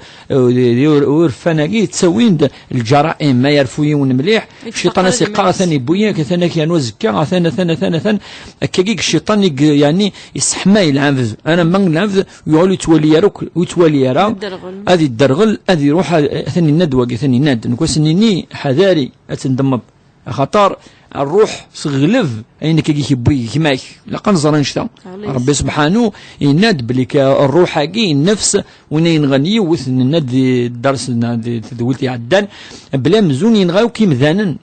di, di ur-, urfan-agi ttawin-d lǧaraim, ma yerfu yiwen mliḥ, cciṭan ad s-iqqar atan yewwi-yak, atan ad k-yernu azekka, atan, atan, atan, atan. Akkagi deg cciṭan i, yeɛni, isseḥmay lɛebd. Alamma lɛebd yuɣal ur yettwali ara akk, ur yettwali ara. Yedderɣel. Ad yedderɣel, ad iruḥ, ad, atan yenna-d wagi, atan yenna-d. Nekk ad sen-nini, ḥadari, ad tendemmeḍ. Axaṭer ṛṛuḥ teɣleb ayen akka i k-yewwi gma-k. Ilaq ad nẓer annect-a. Ɛlayeṣ. Ṛebbi subḥanu yenna-d belli ka ṛṛuḥ-agi, nnefs, win ay yenɣan yiwet, nenna-d di dders, nenna di tedwilt iɛeddan, belli amzun yenɣa akk imdanen.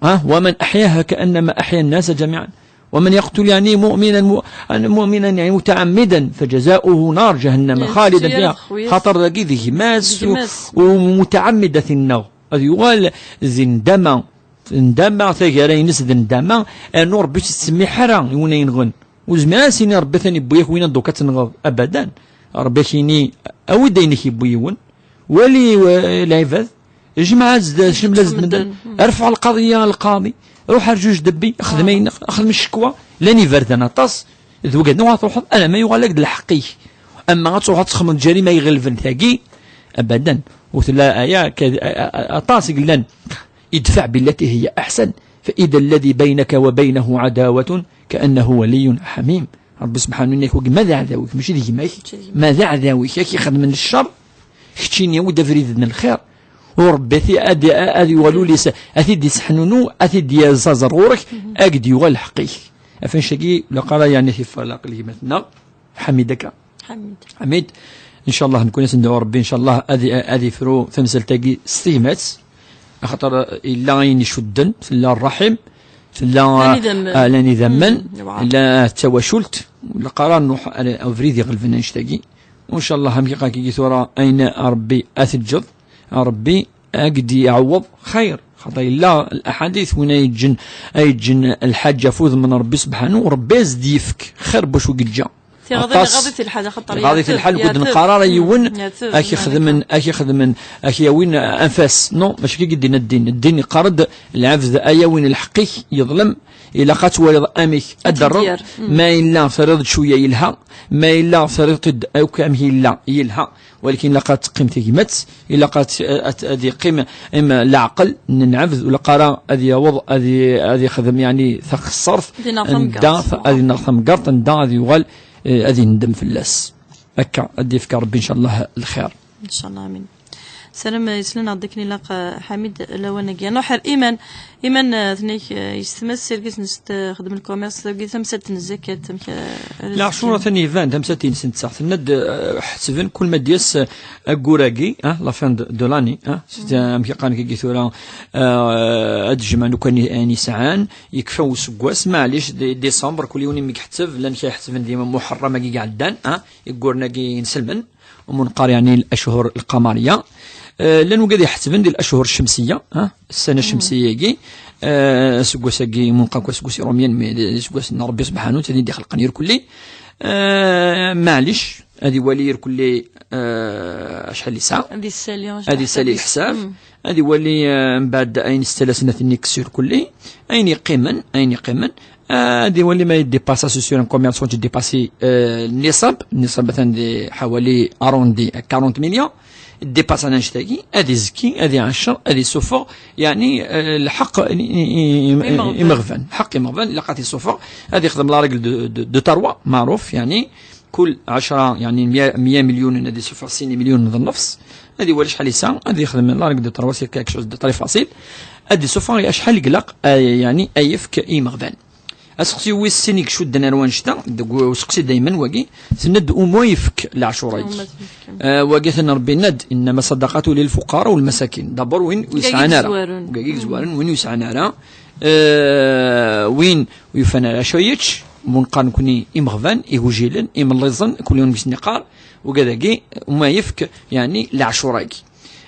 Ha? ومن أحياها كأنما أحيا الناس جميعا. ومن يقتل يعني مؤمنا م-، مؤمنا يعني متعمدا فجزاؤه نار جهنم خالدا فيها. Xaṭer dagi d gma-s u, u mutaɛammed ad t-yenɣ. Ad yuɣal d nndama. Nndama, tagara-ines d nndama, rnu Ṛebbi ur yettsemmiḥ ara i win ay yenɣen. Ur zmireɣ ad s-iniɣ Ṛebbi atan yewwi-yak winna, dduka ad tenɣeḍ. Abadan. Ṛebbi ad k-yini, awi-d ayen i k-yewwi yiwen. Wali, eh, lɛibad. Jmeɛ-as-d, ceml-as-d medden. Rfeɛ lqaḍiya ɣer lqaḍi. Ruḥ ar juj debbi, xdem ayen, xdem ccekwa. Llan iberdan aṭas. D wigad-nni ad truḥeḍ, alamma yuɣal-ak-d lḥeqq-ik. Ama ad truḥeḍ ad txedmeḍ lǧarima iɣelben tagi, abadan. Ur tella aya ka-, a-, a-, a-, aṭas i yellan. ادفع بالتي هي أحسن، فإذا الذي بينك وبينه عداوة كأنه ولي حميم. Ṛebbi subḥanu yenna-k, wagi ma d aɛdaw-ik, mačči d gma-k, ma d aɛdaw-ik, ak-ixedmen cceṛ, keččini awi-d abrid n lxir. U Ṛebbi ad, ad, ad yuɣal ul-is, ad t-id-isseḥnunu, ad t-id-yaẓ ɣur-k, ad k-d-yuɣal lḥeqq-ik. Ɣef annect-agi, la qqar-, yeɛni, tifraq lgmat-nneɣ. Ḥamid akka. Ḥamid. Ḥamid, ncallah, nekni ad s-nedɛu Rebbi, ncallah, ad i-, ad ifru tamsalt-agi s tegmat. Axaṭer, eh, yella ayen icudden, tella ṛṛaḥim, tella, llan idammen, ah, llan idammen, mm, yella d tawacult, la qqar-, nruḥ ar ubrid iɣelben annect-agi. Ncallah, am kiki tura, ayen a Rebbi ad teǧǧeḍ, a Rebbi ad k-d-iɛewweḍ xayr. Xaṭer yella laḥadit, win ay yeǧǧen, ay yeǧǧen lḥaǧa ɣef wudem n Rebbi subḥanu, Rebbi ad s-d-yefk xir n wacu i yeǧǧa. Tiɣaḍin aṭas. Iɣaḍ-it lḥal, axaṭer iɣaḍ-it yeɛteb, lḥal, ur d-neqqar ara yiwen, mm, yeɛteb, ak-ixedmen, ak-ixedmen, ak-yawin anfas. Non, mačči akka i d-yenna ddin. Ddin yeqqar-d, lɛebd a yawin lḥeqq-ik yeḍlem, ilaq ad twaliḍ amek ad d-terreḍ. Mm. Ma yella terriḍ-d cwiya yelha, ma yella terriḍ-t-id akk amek yella yelha. Walakin ilaq ad teqqim tegmat, ilaq ad, ad, ad yeqqim im leɛqel n lɛebd, ur ilaq ara ad yaweḍ ad i-, ad yexdem, yeɛni, taxessart. Ad ineɣ tamgerḍt. Ad ineɣ tamgerḍt, anda ad yuɣal, eh, ad yendem fell-as. Akka, ad d-yefk Rebbi, ncallah, lxir. Ncallah, amin. Salam, eh, yeslan-aɣ-d akken ilaq, eh, Ḥamid, lawan-agi. Nruḥ ar Iman. Iman, eh, tnek, eh, yessetma-s irgazen-is, eh, xeddmen lkumirs, tagi tamsalt n zzakat, amek, eh, ara... Leɛcur atan iban, tamsalt-ines netta. Tenna-d, eh, ḥesben kul ma d-yas, eh, aggur-agi, ah, la fin de, de l'année, ah, c'est, eh, amek i qqaren kagi tura, eh, ad jemɛen akk ayen, ayen yesɛan, yekfa useggas, maɛlic, di décembre, kul yiwen imi iḥetteb, llan kra iḥettben di Muḥerram-agi iɛeddan, ah, igguren-agi inselmen. Umi neqqar, yeɛni, al-ashhur al-qamariya. Eh, llan wigad iḥettben di al-ashhur al-shamsiya, ha? Ssana al-shamsiya-agi, eh, aseggas-agi, umi neqqar akk aseggas irumyen, mais d aseggas n Rebbi subḥanu, d tin i d-ixelqen irkelli. Eh, maɛlic, ad iwali irkelli, eh, acḥal yesɛa. Ad issali, ad issali leḥsab. Mm. Ad iwali, eh, mbeɛd ayen s-tala snat-nni kkes irkelli. Ayen yeqqimen, ayen yeqqimen. Ad iwali ma yeddipasa, c'est sûr, un commerçant yeddipasi, euh, nisab, nisab atan di ḥawali arrondi à quarante millions, yeddipasa annect-agi, ad izekki, ad iɛeccer, ad isuffeɣ, yeɛni, euh, lḥeqq i, i, i, imeɣban. Imeɣban, lḥeqq imeɣban, ilaq ad t-isuffeɣ, ad ixdem la règle de, de, de trois, maɛruf, yeɛni, kul ɛecra, yeɛni, mya, mya milyun, ad isuffeɣ sin milyun d nnefs, ad iwali acḥal yesɛa, ad ixdem la règle de trois, c'est quelque chose de très facile, ad isuffeɣ acḥal i ilaq, euh, yeɛni, ad yefk i imeɣban. Aseqsi wis sin i icudden ar wannect-a, deg useqsi daymen wagi, tenna-d: "Uma yefk leɛcur-agi." Uma tefk. Ah, wagi atan Rebbi yenna-d: "Innama sadaqatu lil fuqara wal masakin." D'abord win ur yesɛan ara. Wagi yezwaren. Wagi yezwaren, win ur yesɛan ara. Ah, win ur yufan ara acu yečč, mu neqqar nekni imeɣban, igujilen, imelliẓen, kul yiwen deg-sen iqqar, wagad-agi, uma yefk, yeɛni, leɛcur-agi.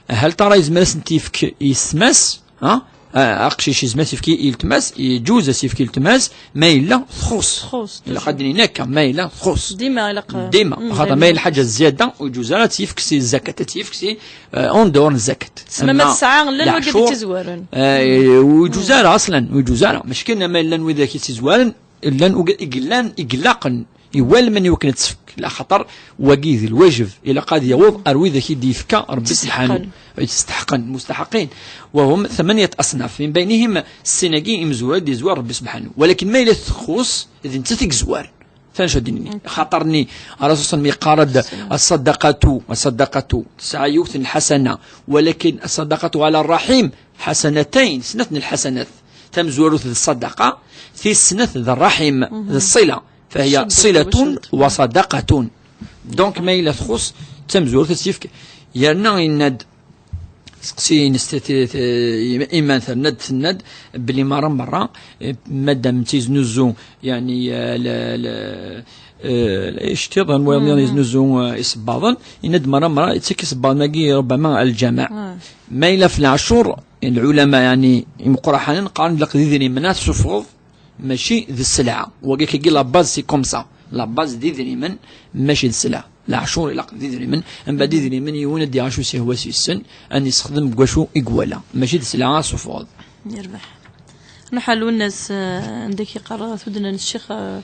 Hal tara yezmer ad sen-t-yefk yessetma-s? Ha? Ah, aqcic yezmer ad s-yefk i yeltma-s, yeǧuz ad s-yefk i yeltma-s, ma yella txuṣ. Txuṣ, ilaq ad d-nini akka, ma yella txuṣ. Dima ilaq, dima. Mm, axaṭer ma yella lḥaǧa zzyada, ur yeǧuz ara ad tt-yefk si zzakat, ad tt-yefk si, euh, en dehors n zzakat. Tesma ma tesɛa, llan wigad i tt-izwaren. Eh, ur yeǧuz ara, aslan, ur yeǧuz ara. Mačči kan ma llan widak i tt-izwaren, llan uga-, i yellan, i ilaqen, iwalmen i wakken ad tefk, laxaṭer wagi d lwajeb, ilaq ad yaweḍ ar widak i d-yefka Rebbi subḥanu. Testeḥqen. Testeḥqen, mustaḥaqin. Wa hum thamanyat asnaf, min baynihim, sin-agi imezwura d-yezwar Rebbi subḥanu. Walakin ma yella txuṣ, d nettat i yezwaren. Tanca din-nni. Xaṭer-nni, Rasul sallam yeqqar-d: "As-sadaqatu, as-sadaqatu, tesɛa yiwet n lḥasana, walakin as-sadaqatu ala rraḥim, ḥasanatayn, snat n lḥasanat." Tamezwarut d ṣṣadaqa, tis snat d rraḥim, d ṣṣila. Fahiya ṣilatun wa sadaqatun. Donc, ma yella txuṣ, d tamezwarut ad s-yefk. Yerna yenna-d, seqsi-ines, t-, t-, t-, iman terna-d, tenna-d belli merra, merra, eh, madam tiznuzu, yeɛni, eh, la, la, eh, iceṭṭiḍen, wayeḍ yeznuzu, eh, isebbaḍen, yenna-d merra, merra, yettak isebbaḍen-agi, rubbama, lǧameɛ. Ma yella f leɛcur, lɛulama, yeɛni, imeqqraḥanen, qqaren-d laqd idrimen ad tessufɣeḍ, mačči d sselɛa. Wagi kagi, la base, c'est comme ça. La base d idrimen, mačči d sselɛa. Leɛcur ilaq d idrimen, mbeɛd idrimen yiwen ad d-yaɣ acu s ihwa s-yessen, ad n-yessexdem deg wacu i iwala. Mačči d sselɛa ad tessufɣeḍ. Yerbeḥ. Nruḥ ar Lwennas, eh, anda i yeqqar tudna n ccix, eh,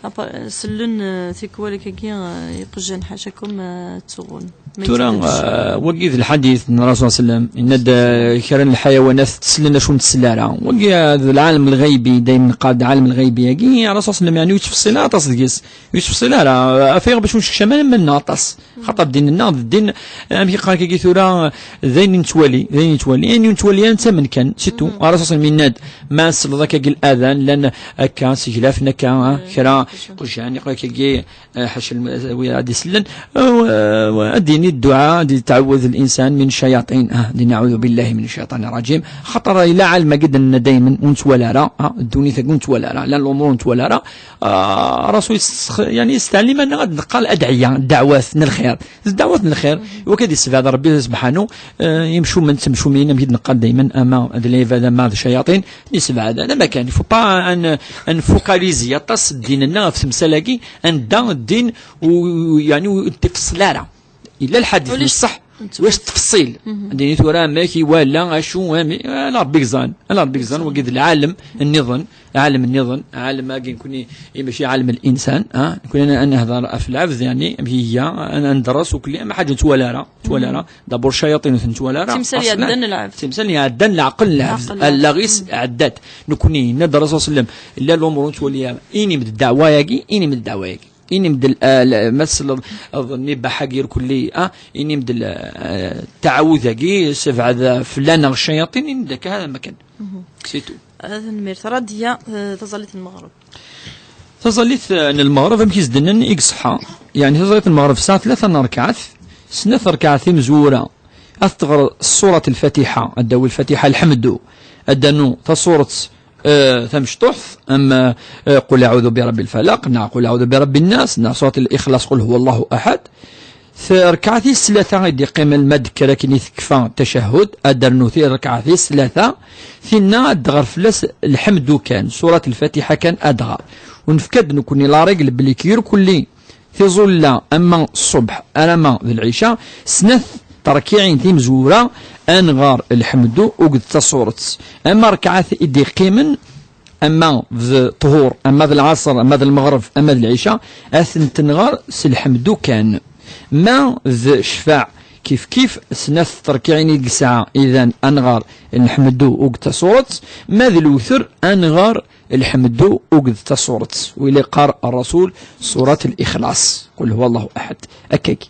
Apa-, sellen, eh, tikwal akkagi, eh, iqjan ḥacakum, eh, ttuɣun. Ma tura, yettbeddec. Eh, wagi d lḥadit n Rasul sallam, yenna-d, eh, kra n lḥayawanat sellen acu ur nsell ara. Wagi, eh, d lɛalem lɣaybi, daymen neqqar-d ɛalem lɣaybi-agi, Rasul sallam, yeɛni ur yettfeṣṣil ara aṭas deg-s. Ur yettfeṣṣil ara, eh, af ayɣer bac ur nsekcam ara iman-nneɣ aṭas. Xaṭer ddin-nneɣ d ddin, eh, amek i qqaren akkagi tura, d ayen i nettwali, d ayen i nettwali. Ayen ur nettwali ara nettamen kan, c'est tout. Rasul sallam yenna-d, ma tselleḍ akkagi ladan, llan akka, seglafen akka, ah, kra, qjan, iqra akkagi, eh, ḥaca lm-, wi ad isellen, eh, ad d-yini dduɛa, ad d-yetɛawed linsan min ccayaṭin, ah, ad d-yini aɛudu billahi min ccayaṭin rajim. Xaṭer yella ɛalem-agi d-nenna daymen, ur nettwali ara, ah, ddunit-agi ur nettwali ara, llan lumuṛ ur nettwali ara. Ah, Rasul yessex-, yani, yesteɛlim-aneɣ ad neqqar adɛiya, ddeɛwat n lxir. D ddeɛwat n lxir, iwakken ad yessebɛed Rebbi subḥanu, eh, imcumen d temcumin, amek i d-neqqar daymen, ama d lɛibad, ama d ccayaṭin, yessebɛed. Ala ma kan, il faut pas ad n-, ad nfocaliser aṭas ddin-nneɣ ɣef temsal-agi, anda ddin u, u, yani, ur t-ifeṣṣel ara. Yella lḥadit n ṣṣeḥ, ulac tfeṣṣil. Ad d-yini tura amek iwala, acu, ami, ala Rebbi yeẓran, ala Rebbi yeẓran, wagi d lɛalem nniḍen, ɛalem nniḍen, ɛalem-agi nekni, i mačči ɛalem n linsan, ha? Nekni ad, ad nehder ɣef lɛebd, yani, amek iga, ad, ad nedres ukli, ama ḥaǧa ur nettwali ara, ur nettwali ara. D'abord, ccayaṭin ur ten-nettwali ara. Timsal iɛeddan n lɛebd. Timsal iɛeddan n leɛqel n lɛebd. Leɛqel n lɛebd. Allaɣ-is ɛeddat. Nekni, yenna-d Rasul sallam, illa lumuṛ ur nettwali ara. Inim-d ddeɛwa-agi, inim-d ddeɛwa-agi. Inim-d l-, ah, l-, ma tselleḍ, ah, nnibaḥ-agi irkelli, ah, inim-d l-, ah, ttaɛawud-agi, sebɛed fell-aneɣ ccayaṭin, inim-d akka, hada ma kan. C'est tout. Ah, tanemmirt. Radiya, eh, taẓallit n lmeɣreb. Taẓallit, eh, n lmeɣreb, amek i s-d-nnan i iṣeḥḥa? Yeɛni taẓallit n lmeɣreb tesɛa tlata n rrekɛat, snat rrekɛat imezwura. Ad teɣreḍ ṣṣurat Lfatiḥa, ad d-tawi Lfatiḥa, lḥemdu, ad d-tanu taṣurat, eh, tamecṭuḥt, am, eh, qul aɛudu bi rabbi lfalaq, neɣ qul aɛudu bi rabbi nnas, neɣ ṣurat Lixlaṣ, qul huwa Allahu aḥad. Rrekɛa tis tlata i d-iqqimen ma d-tekker akken i tekfa tacahhud, ad d-ternu ti-, rrekɛa tis tlata, tinna ad d-tɣer fell-as lḥemdu kan, ṣurat Lfatiḥa kan ad d-tɣer. U nefka-d nekni la règle belli irkelli tiẓulla ama ṣṣubḥ arama d lɛica, snat terkiɛin timezwura ad nɣer lḥemdu akked taṣurat. Ama rrekɛat i d-iqqimen, ama d ṭhur, ama d lɛaṣer, ama d lmeɣreb, ama d lɛica, ad tent-nɣer s lḥemdu kan. Ma d ccfaɛ, kif kif, snat terkiɛin i yesɛa, idan ad nɣer lḥemdu akked taṣurat, ma d lewter ad nɣer lḥemdu akked taṣurat. Wila yeqqar Rasul ṣurat Lixlaṣ, qul huwa Allahu aḥad. Akkagi.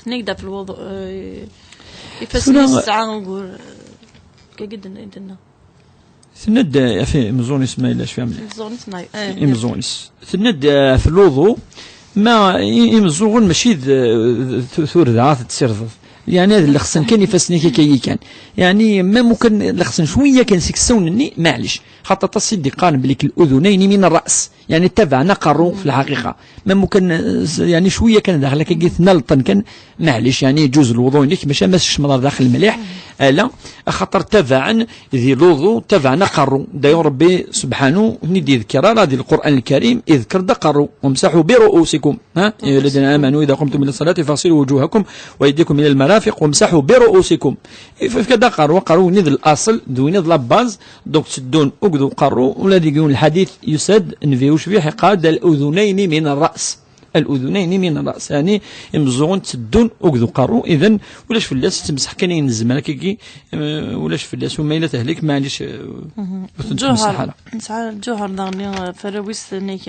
Tenna-k-d ɣef lwuḍu, eh, ifassen-is tura tesɛa ugur, eh, akkagi d-, d-, d-, Tenna-d, eh, ɣef imeẓẓuɣen-is ma yella cfiɣ mliḥ. Imeẓẓuɣen-is, ma, eh, imeẓẓuɣen-is. Tenna-d, eh, ɣef luḍu, ma i-, imeẓẓuɣen mačči d, d, d, turda ad t-tessirdeḍ. Yeɛni ad lexsen kan ifassen-ik akka kan. Yeɛni ma mukan lexsen cwiya kan seg ssawnen-nni, maɛlic. Xaṭer aṭas i d-iqqaren belli k-, الأذنين من الرأس. Yeɛni ttabaɛen aqerru f lḥaqiqa. Ma mukan, eh, s-, yeɛni cwiya kan daxel akka, tnaleḍ-ten kan, maɛlic, yeɛni yeǧuz lwuḍu-inek, maca ma tsekcmeḍ ar daxel mliḥ, ala, axaṭer ttabaɛen di luḍu, ttabaɛen aqerru. D'ailleurs, Rebbi subḥanu, ur ten-id-yeḍker ara di Lqur'an Lkarim, iḍker-d aqerru, وامسحوا برؤوسكم. Ha? يا أيها الذين آمنوا إذا قمتم إلى الصلاة فاغسلوا وجوهكم وأيديكم إلى المرافق وامسحوا برؤوسكم. Ifka-d aqerru, aqerru-nni d l'aṣel, d win d la base, donc tteddun akked uqerru, ula deg yiwen lḥadit yusa-d, Nnbi ucbiḥ iqqar-d: الأذنين من الرأس. الأذنين من الرأس. Yeɛni, imeẓẓuɣen tteddun akked uqerru, idan, ulac fell-as, yettemseḥ kan ayen nezmer akkagi, eh, ulac fell-as, u ma yella tehlik, maɛlic, eh, ur tent-temseḥ ara. Nesɛa lǧuher daɣen, eh, f arraw-is, tenna-k,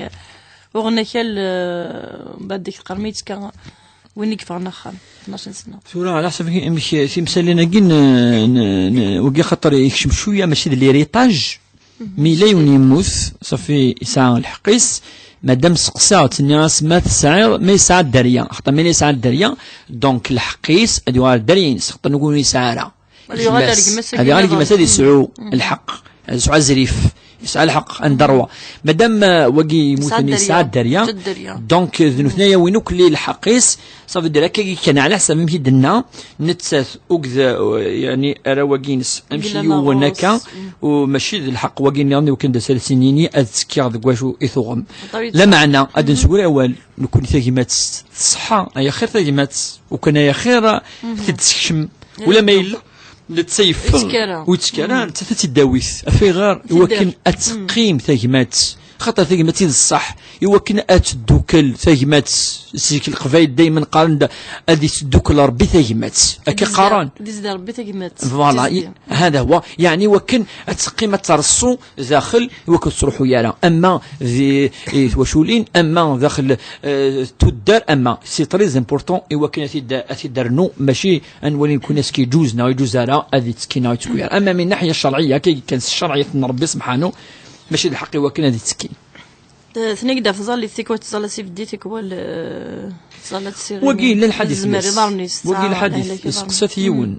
uɣen akal, eh, mbeɛd dik tqermi yettekka win i yeffɣen axxam, tnac n sna. Tura, ɛla ḥsab amek, amek timsalin-agi n, n, n, wagi xaṭer yekcem cwiya, mačči d l'héritage, mi yella yiwen yemmut, ṣafi yesɛa lḥeqq-is, madam seqsaɣ-tt, nniɣ-as ma tesɛiḍ, ma yesɛa dderya, xaṭer ma yella yesɛa dderya, donc lḥeqq-is ad yuɣal dderya-ines, xaṭer nekk ur yesɛi ara. Ad yuɣal ar gma-s, ad yuɣal ar gma-s ad yesɛu lḥeqq, ad yesɛu azrif, yesɛa lḥeqq, anda rwa. Madam, uh, wagi yemmuten yesɛa dderya, donc, d nutni ara yawin akk lḥeqq-is, ça veut dire, akka kan, ɛla ḥsab amek i d-tenna, nettat akked, uh, yeɛni, arraw-agi-ines, amek i uɣen akka, u mačči d lḥeqq wagi nniḍen, iwakken d as-, ad as-nini ad ttekkiɣ deg wacu i tuɣem. Lameɛna, ad d-neswir awal, nekkni tagmat tṣeḥḥa, ay axir tagmat, u kan ay axir, uh, t-id-tsekcem. Ula ma yella netta yeffeɣ, ur yettekki ara, nettat ad tt-id-tawi. Af ayɣer? Iwakken ad teqqim tagmat. Xaṭer tagmat i d ṣṣeḥ, i wakken ad teddukel tagmat. Zik Leqbayel daymen qqaren-d: "Ad itteddukel Ṛebbi tagmat." Akka qqaren. Ad izder Ṛebbi tagmat. Voilà, hada huwa. Yeɛni wakken ad teqqim, ad terṣu daxel, i wakken ur tettruḥu ara. Ama di, i twaculin, ama daxel, eh, tuddar, ama. C'est très important, i wakken ad t-id-, ad t-id-rnu, mačči ad nwali nekkni est-ce que iǧuz neɣ iǧuz ara, ad ittekki neɣ ittekki ara. Ama min naḥya ccerɛiyya, akka kan s ccerɛiyat n Ṛebbi subḥanu, mačči d lḥeqq i wakken ad ittekki. Tnegda tẓallit, tikwal tẓalla s ibeddi, tikwal, eh, tẓalla s iɣimi. Wagi yella lḥadis. Tezmer iḍarren-is, wagi tesɛa lḥadis, lehlak iḍarren. Iseqsa-t yiwen.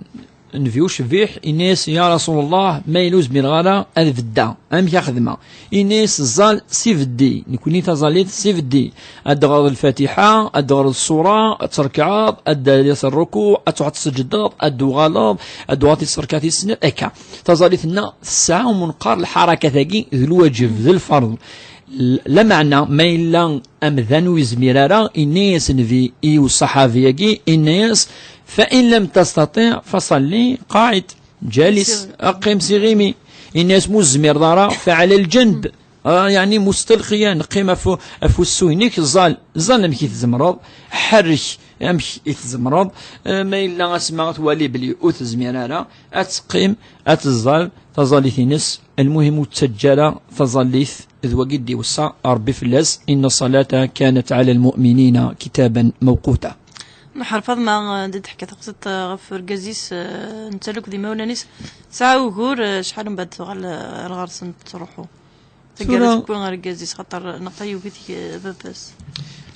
Nnbi ucebbiḥ, inna-yas: "Ya Rasul Allah, ma yella ur zmireɣ ara ad beddeɣ, amek ad xedmeɣ?" Inna-yas: "Ẓẓal s ibeddi, nekkni taẓallit s ibeddi. Ad d-teɣreḍ Lfatiḥa, ad d-teɣreḍ ṣṣura, ad trekɛeḍ, ad d-taliḍ rrukuɛ, ad truḥeḍ tseǧǧdeḍ, ad d-tuɣaleḍ, ad d-tuɣaleḍ tis rrekɛa tis snat, akka." Taẓallit-nneɣ tesɛa umenqar, lḥarakat-agi d lwaǧeb, d lferḍ. L-, lameɛna ma yella amdan ur yezmir ara, inna-yas Nnbi i uṣaḥabi-agi, inna-yas: "Fa in lam tastati, fa salli qa'id, jalis, qqim s iɣimi." Inna-yas: "Ma ur tezmireḍ ara, fa ɛla lǧenb." Ah, yeɛni mustalqiyan, qqim af, af ussu-inek, ẓẓal, ẓẓal amek i tzemreḍ, ḥerrek amek i tzemreḍ. Eh, ma yella asma twali belli ur tezmir ara, ad teqqim, ad teẓẓal taẓallit-ines. Lmuhim, ur ttaǧǧa ara taẓallit d wagi d-iweṣṣa Ṛebbi fell-as: "Inna ṣṣalata kanat ɛala lmu'minina kitaban mawquta." Nḥerfaḍ ma, eh, di d-teḥka taqsiṭ, eh, ɣef urgaz-is, eh, netta akked imawlan-is, tesɛa ugur, eh, acḥal mbeɛd tuɣal, eh, ar ɣer-sen tettruḥu. Taggara tura tewwi argaz-is, xaṭer neɣ tayugi teg-, baba-s.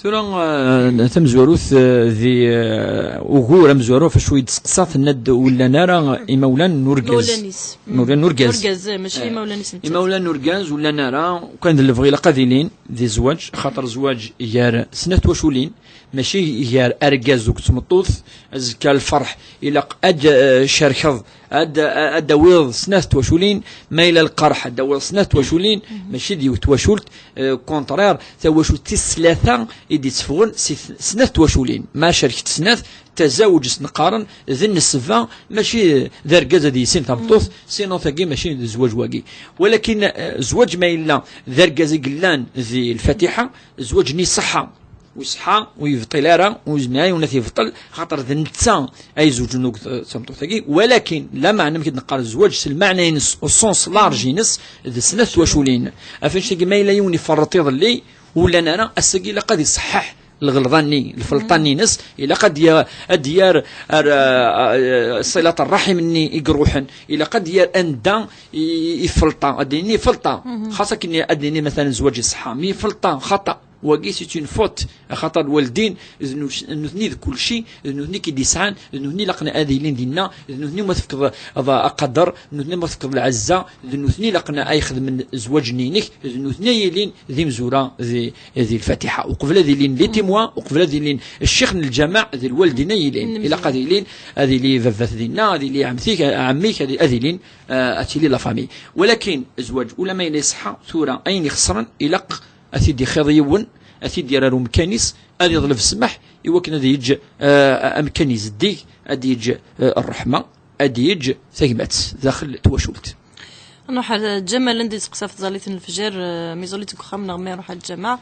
Tura, eh, tamezwarut, eh, di, eh, ugur amezwaru ɣef acu i d-testeqsa, tenna-d ur llan ara imawlan n urgaz. Imawlan-is. Imawlan n urgaz. Urgaz, eh, mačči imawlan-is nettat. Imawlan n urgaz ur llan ara, kan d lebɣi ilaq ad ilin di zzwaǧ, xaṭer zzwaǧ gar snat twaculin, mačči gar argaz d tmeṭṭut. Azekka lferḥ ilaq ad, eh, cerkeḍ, ad, ad d-tawiḍ snat twaculin, ma yella lqerḥ ad d-tawiḍ snat twaculin, mačči d yiwet twacult, eh, contraire, tawacult tis tlata i d-itteffɣen si t-, snat twaculin. Ma cerket snat, tazawǧ s neqqaren d nnesba, mačči d argaz ad yissin tameṭṭut, sinon tagi mačči d zzwaǧ wagi. Walakin, eh, zzwaǧ ma yella d argaz i yellan di Lfatiḥa, zzwaǧ-nni iṣeḥḥa. Ur iṣeḥḥa, ur yebṭil ara, ur yezmir ara yiwen ad t-yebṭel, xaṭer d netta ay izewǧen deg tameṭṭut-agi. Walakin, lameɛna, amek i d-neqqar, zzwaǧ s lmeɛna-ines, au sens large-ines, d snat twaculin. Af annect-agi, ma yella yiwen iferreṭ iḍelli, ur llan ara, ass-agi ilaq ad iṣeḥḥeḥ lɣelḍa-nni, lfelṭa-nni-ines, ilaq ad ya-, ad d-yerr ar, a, a, ṣilat ṛṛaḥim-nni i iruḥen, ilaq ad d-yerr anda i, i, ifelṭa, ad d-nini ifelṭa. Xas akken ad d-nini, matalan, zzwaǧ iṣeḥḥa, mi ifelṭa, xaṭa. Wagi, c'est une faute. Axaṭer lwaldin, d nut-, nutni d kulci, d nutni i k-id-yesɛan, d nutni ilaqen ad ilin dinna, d nutni ma tefkeḍ aqader, d nutni ma tefkeḍ lɛezza, d nutni ilaqen ay ixedmen zzwaǧ-nni-inek, d nutni ay ilin d imezwura di, di Lfatiḥa. Uqbel ad ilin les témoins, uqbel ad ilin ccix n lǧameɛ, d lwaldin ay ilin. Ilaq ad ilin, ad ili baba-t dinna, ad ili ɛemti-k, ɛemmi-k, ad, ad ilin, eh, ad tili la famille. Walakin zzwaǧ, ula ma yella iṣeḥḥa, tura ayen ixesren, ilaq ad t-id-ixiḍ yiwen, ad t-id-yerr ar umkan-is, ad iḍleb ssmaḥ, i wakken ad yeǧǧ, eh, amkan izeddig, ad yeǧǧ, eh, ṛṛeḥma, ad yeǧǧ tagmat daxel twacult. Nruḥ ar Ǧamal, anda yesteqsa ɣef tẓallit n lefjer, eh, mi ẓallit deg uxxam neɣ mi iruḥ ar lǧameɛ.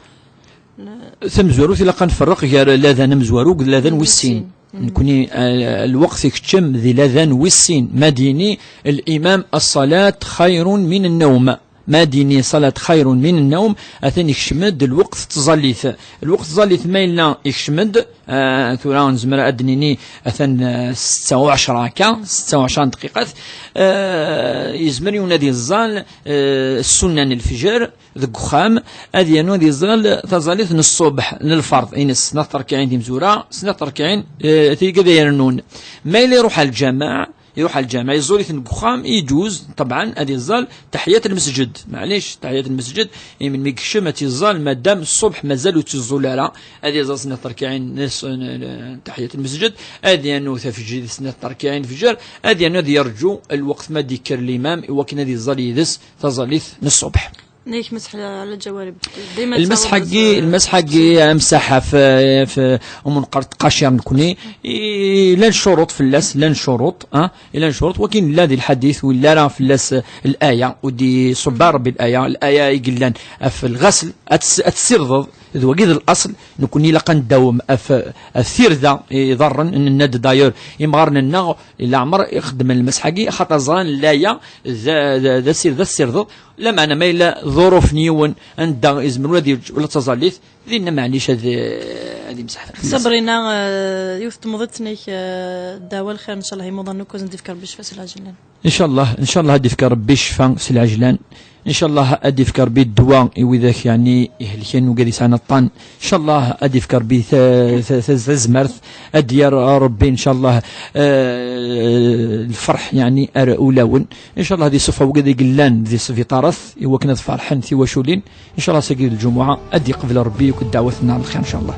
Tamezwarut, ilaq ad nferreq gar ladan amezwaru d ladan wis sin. Nekkni, eh, lweqt ikeččem di ladan wis sin. Ma d-yini limam: "Ṣṣalat xayrun min nnawm." Ma d-yini: "Ṣṣalat xayrun min nnawm", atan ikcem-d lweqt n tẓallit. Lweqt n tẓallit ma yella ikcem-d, eh, tura nezmer ad d-nini atan, eh, setta u ɛecra akka, setta u ɛecra n dqiqat, eh, yezmer yiwen ad iẓẓal, eh, ssunna n lefjer deg uxxam, ad yernu ad iẓẓal taẓallit n ṣṣubḥ, n lferḍ, ines snat terkiɛin timezwura, snat terkiɛin, eh, tirga ad irennun. Ma yella iruḥ ar lǧameɛ, iruḥ ar lǧameɛ, iẓẓul-iten deg uxxam, iǧuz, ṭebɛen, ad iẓẓal taḥiyat lmesǧed. Maɛlic, taḥiyat lmesǧed, imi mi yekcem ad tt-iẓẓal, madam ṣṣubḥ mazal ur tt-iẓẓul ara, ad iẓẓal snat terkiɛin n s-, n, n, taḥiyat lmesǧed, ad yernu tafejrit snat terkiɛin lefjer, ad yernu ad yerǧu lweqt ma d-yekker limam, i wakken ad iẓẓal yid-s taẓallit n ṣṣubḥ. Nnek mesh ɛla lǧawarib. Dima lmesh-agi, lmesh-agi amsaḥ ɣef, ɣef umenqer tqacir nekni, i, llan ccuruṭ fell-as, llan ccuruṭ, ah, llan ccuruṭ, wakin llan di lḥadit, ur yelli ara fell-as laya, ur d-iṣubba Rebbi laya, laya i yellan ɣef lɣasl, ad tt-, ad tessirdeḍ, d wagi d laṣel, nekni ilaq ad ndawem ɣef, ɣef tirda iḍarren, nenna-d d'ailleurs imɣaren-nneɣ, leɛmer ixeddmen lmesh-agi, xaṭer ẓran laya d, d, d asir-, d asirdeḍ, lameɛna ma yella ḍuruf n yiwen anda izmer ula ad yeǧǧ ula d taẓallit, dinna maɛlic ad, ad imseḥ fell-as. Sabrina, eh, yiwet n temḍiḍt-nnek, eh, ddawa lxir, ncallah imuḍan akk ad sen-d-ifk Rebbi ccfa s lɛejlan. Ncallah, ncallah ad d-ifk Rebbi ccfa s lɛejlan. Ncallah ad d-ifk Rebbi ddwa i widak, yeɛni, ihelken, wigad yesɛan aṭṭan. Ncallah ad d-ifk Rebbi ta-, ta-, ta-, tazmert, ad d-yerr Rebbi, ncallah, eh, lferḥ, yeɛni, ar ulawen. Ncallah ad isuffeɣ wigad i yellan di sbiṭarat, i wakken ad ferḥen tiwaculin. Ncallah sagi d lǧumuɛa ad d-iqbel Rebbi akk ddeɛwat-nneɣ n lxir, ncallah.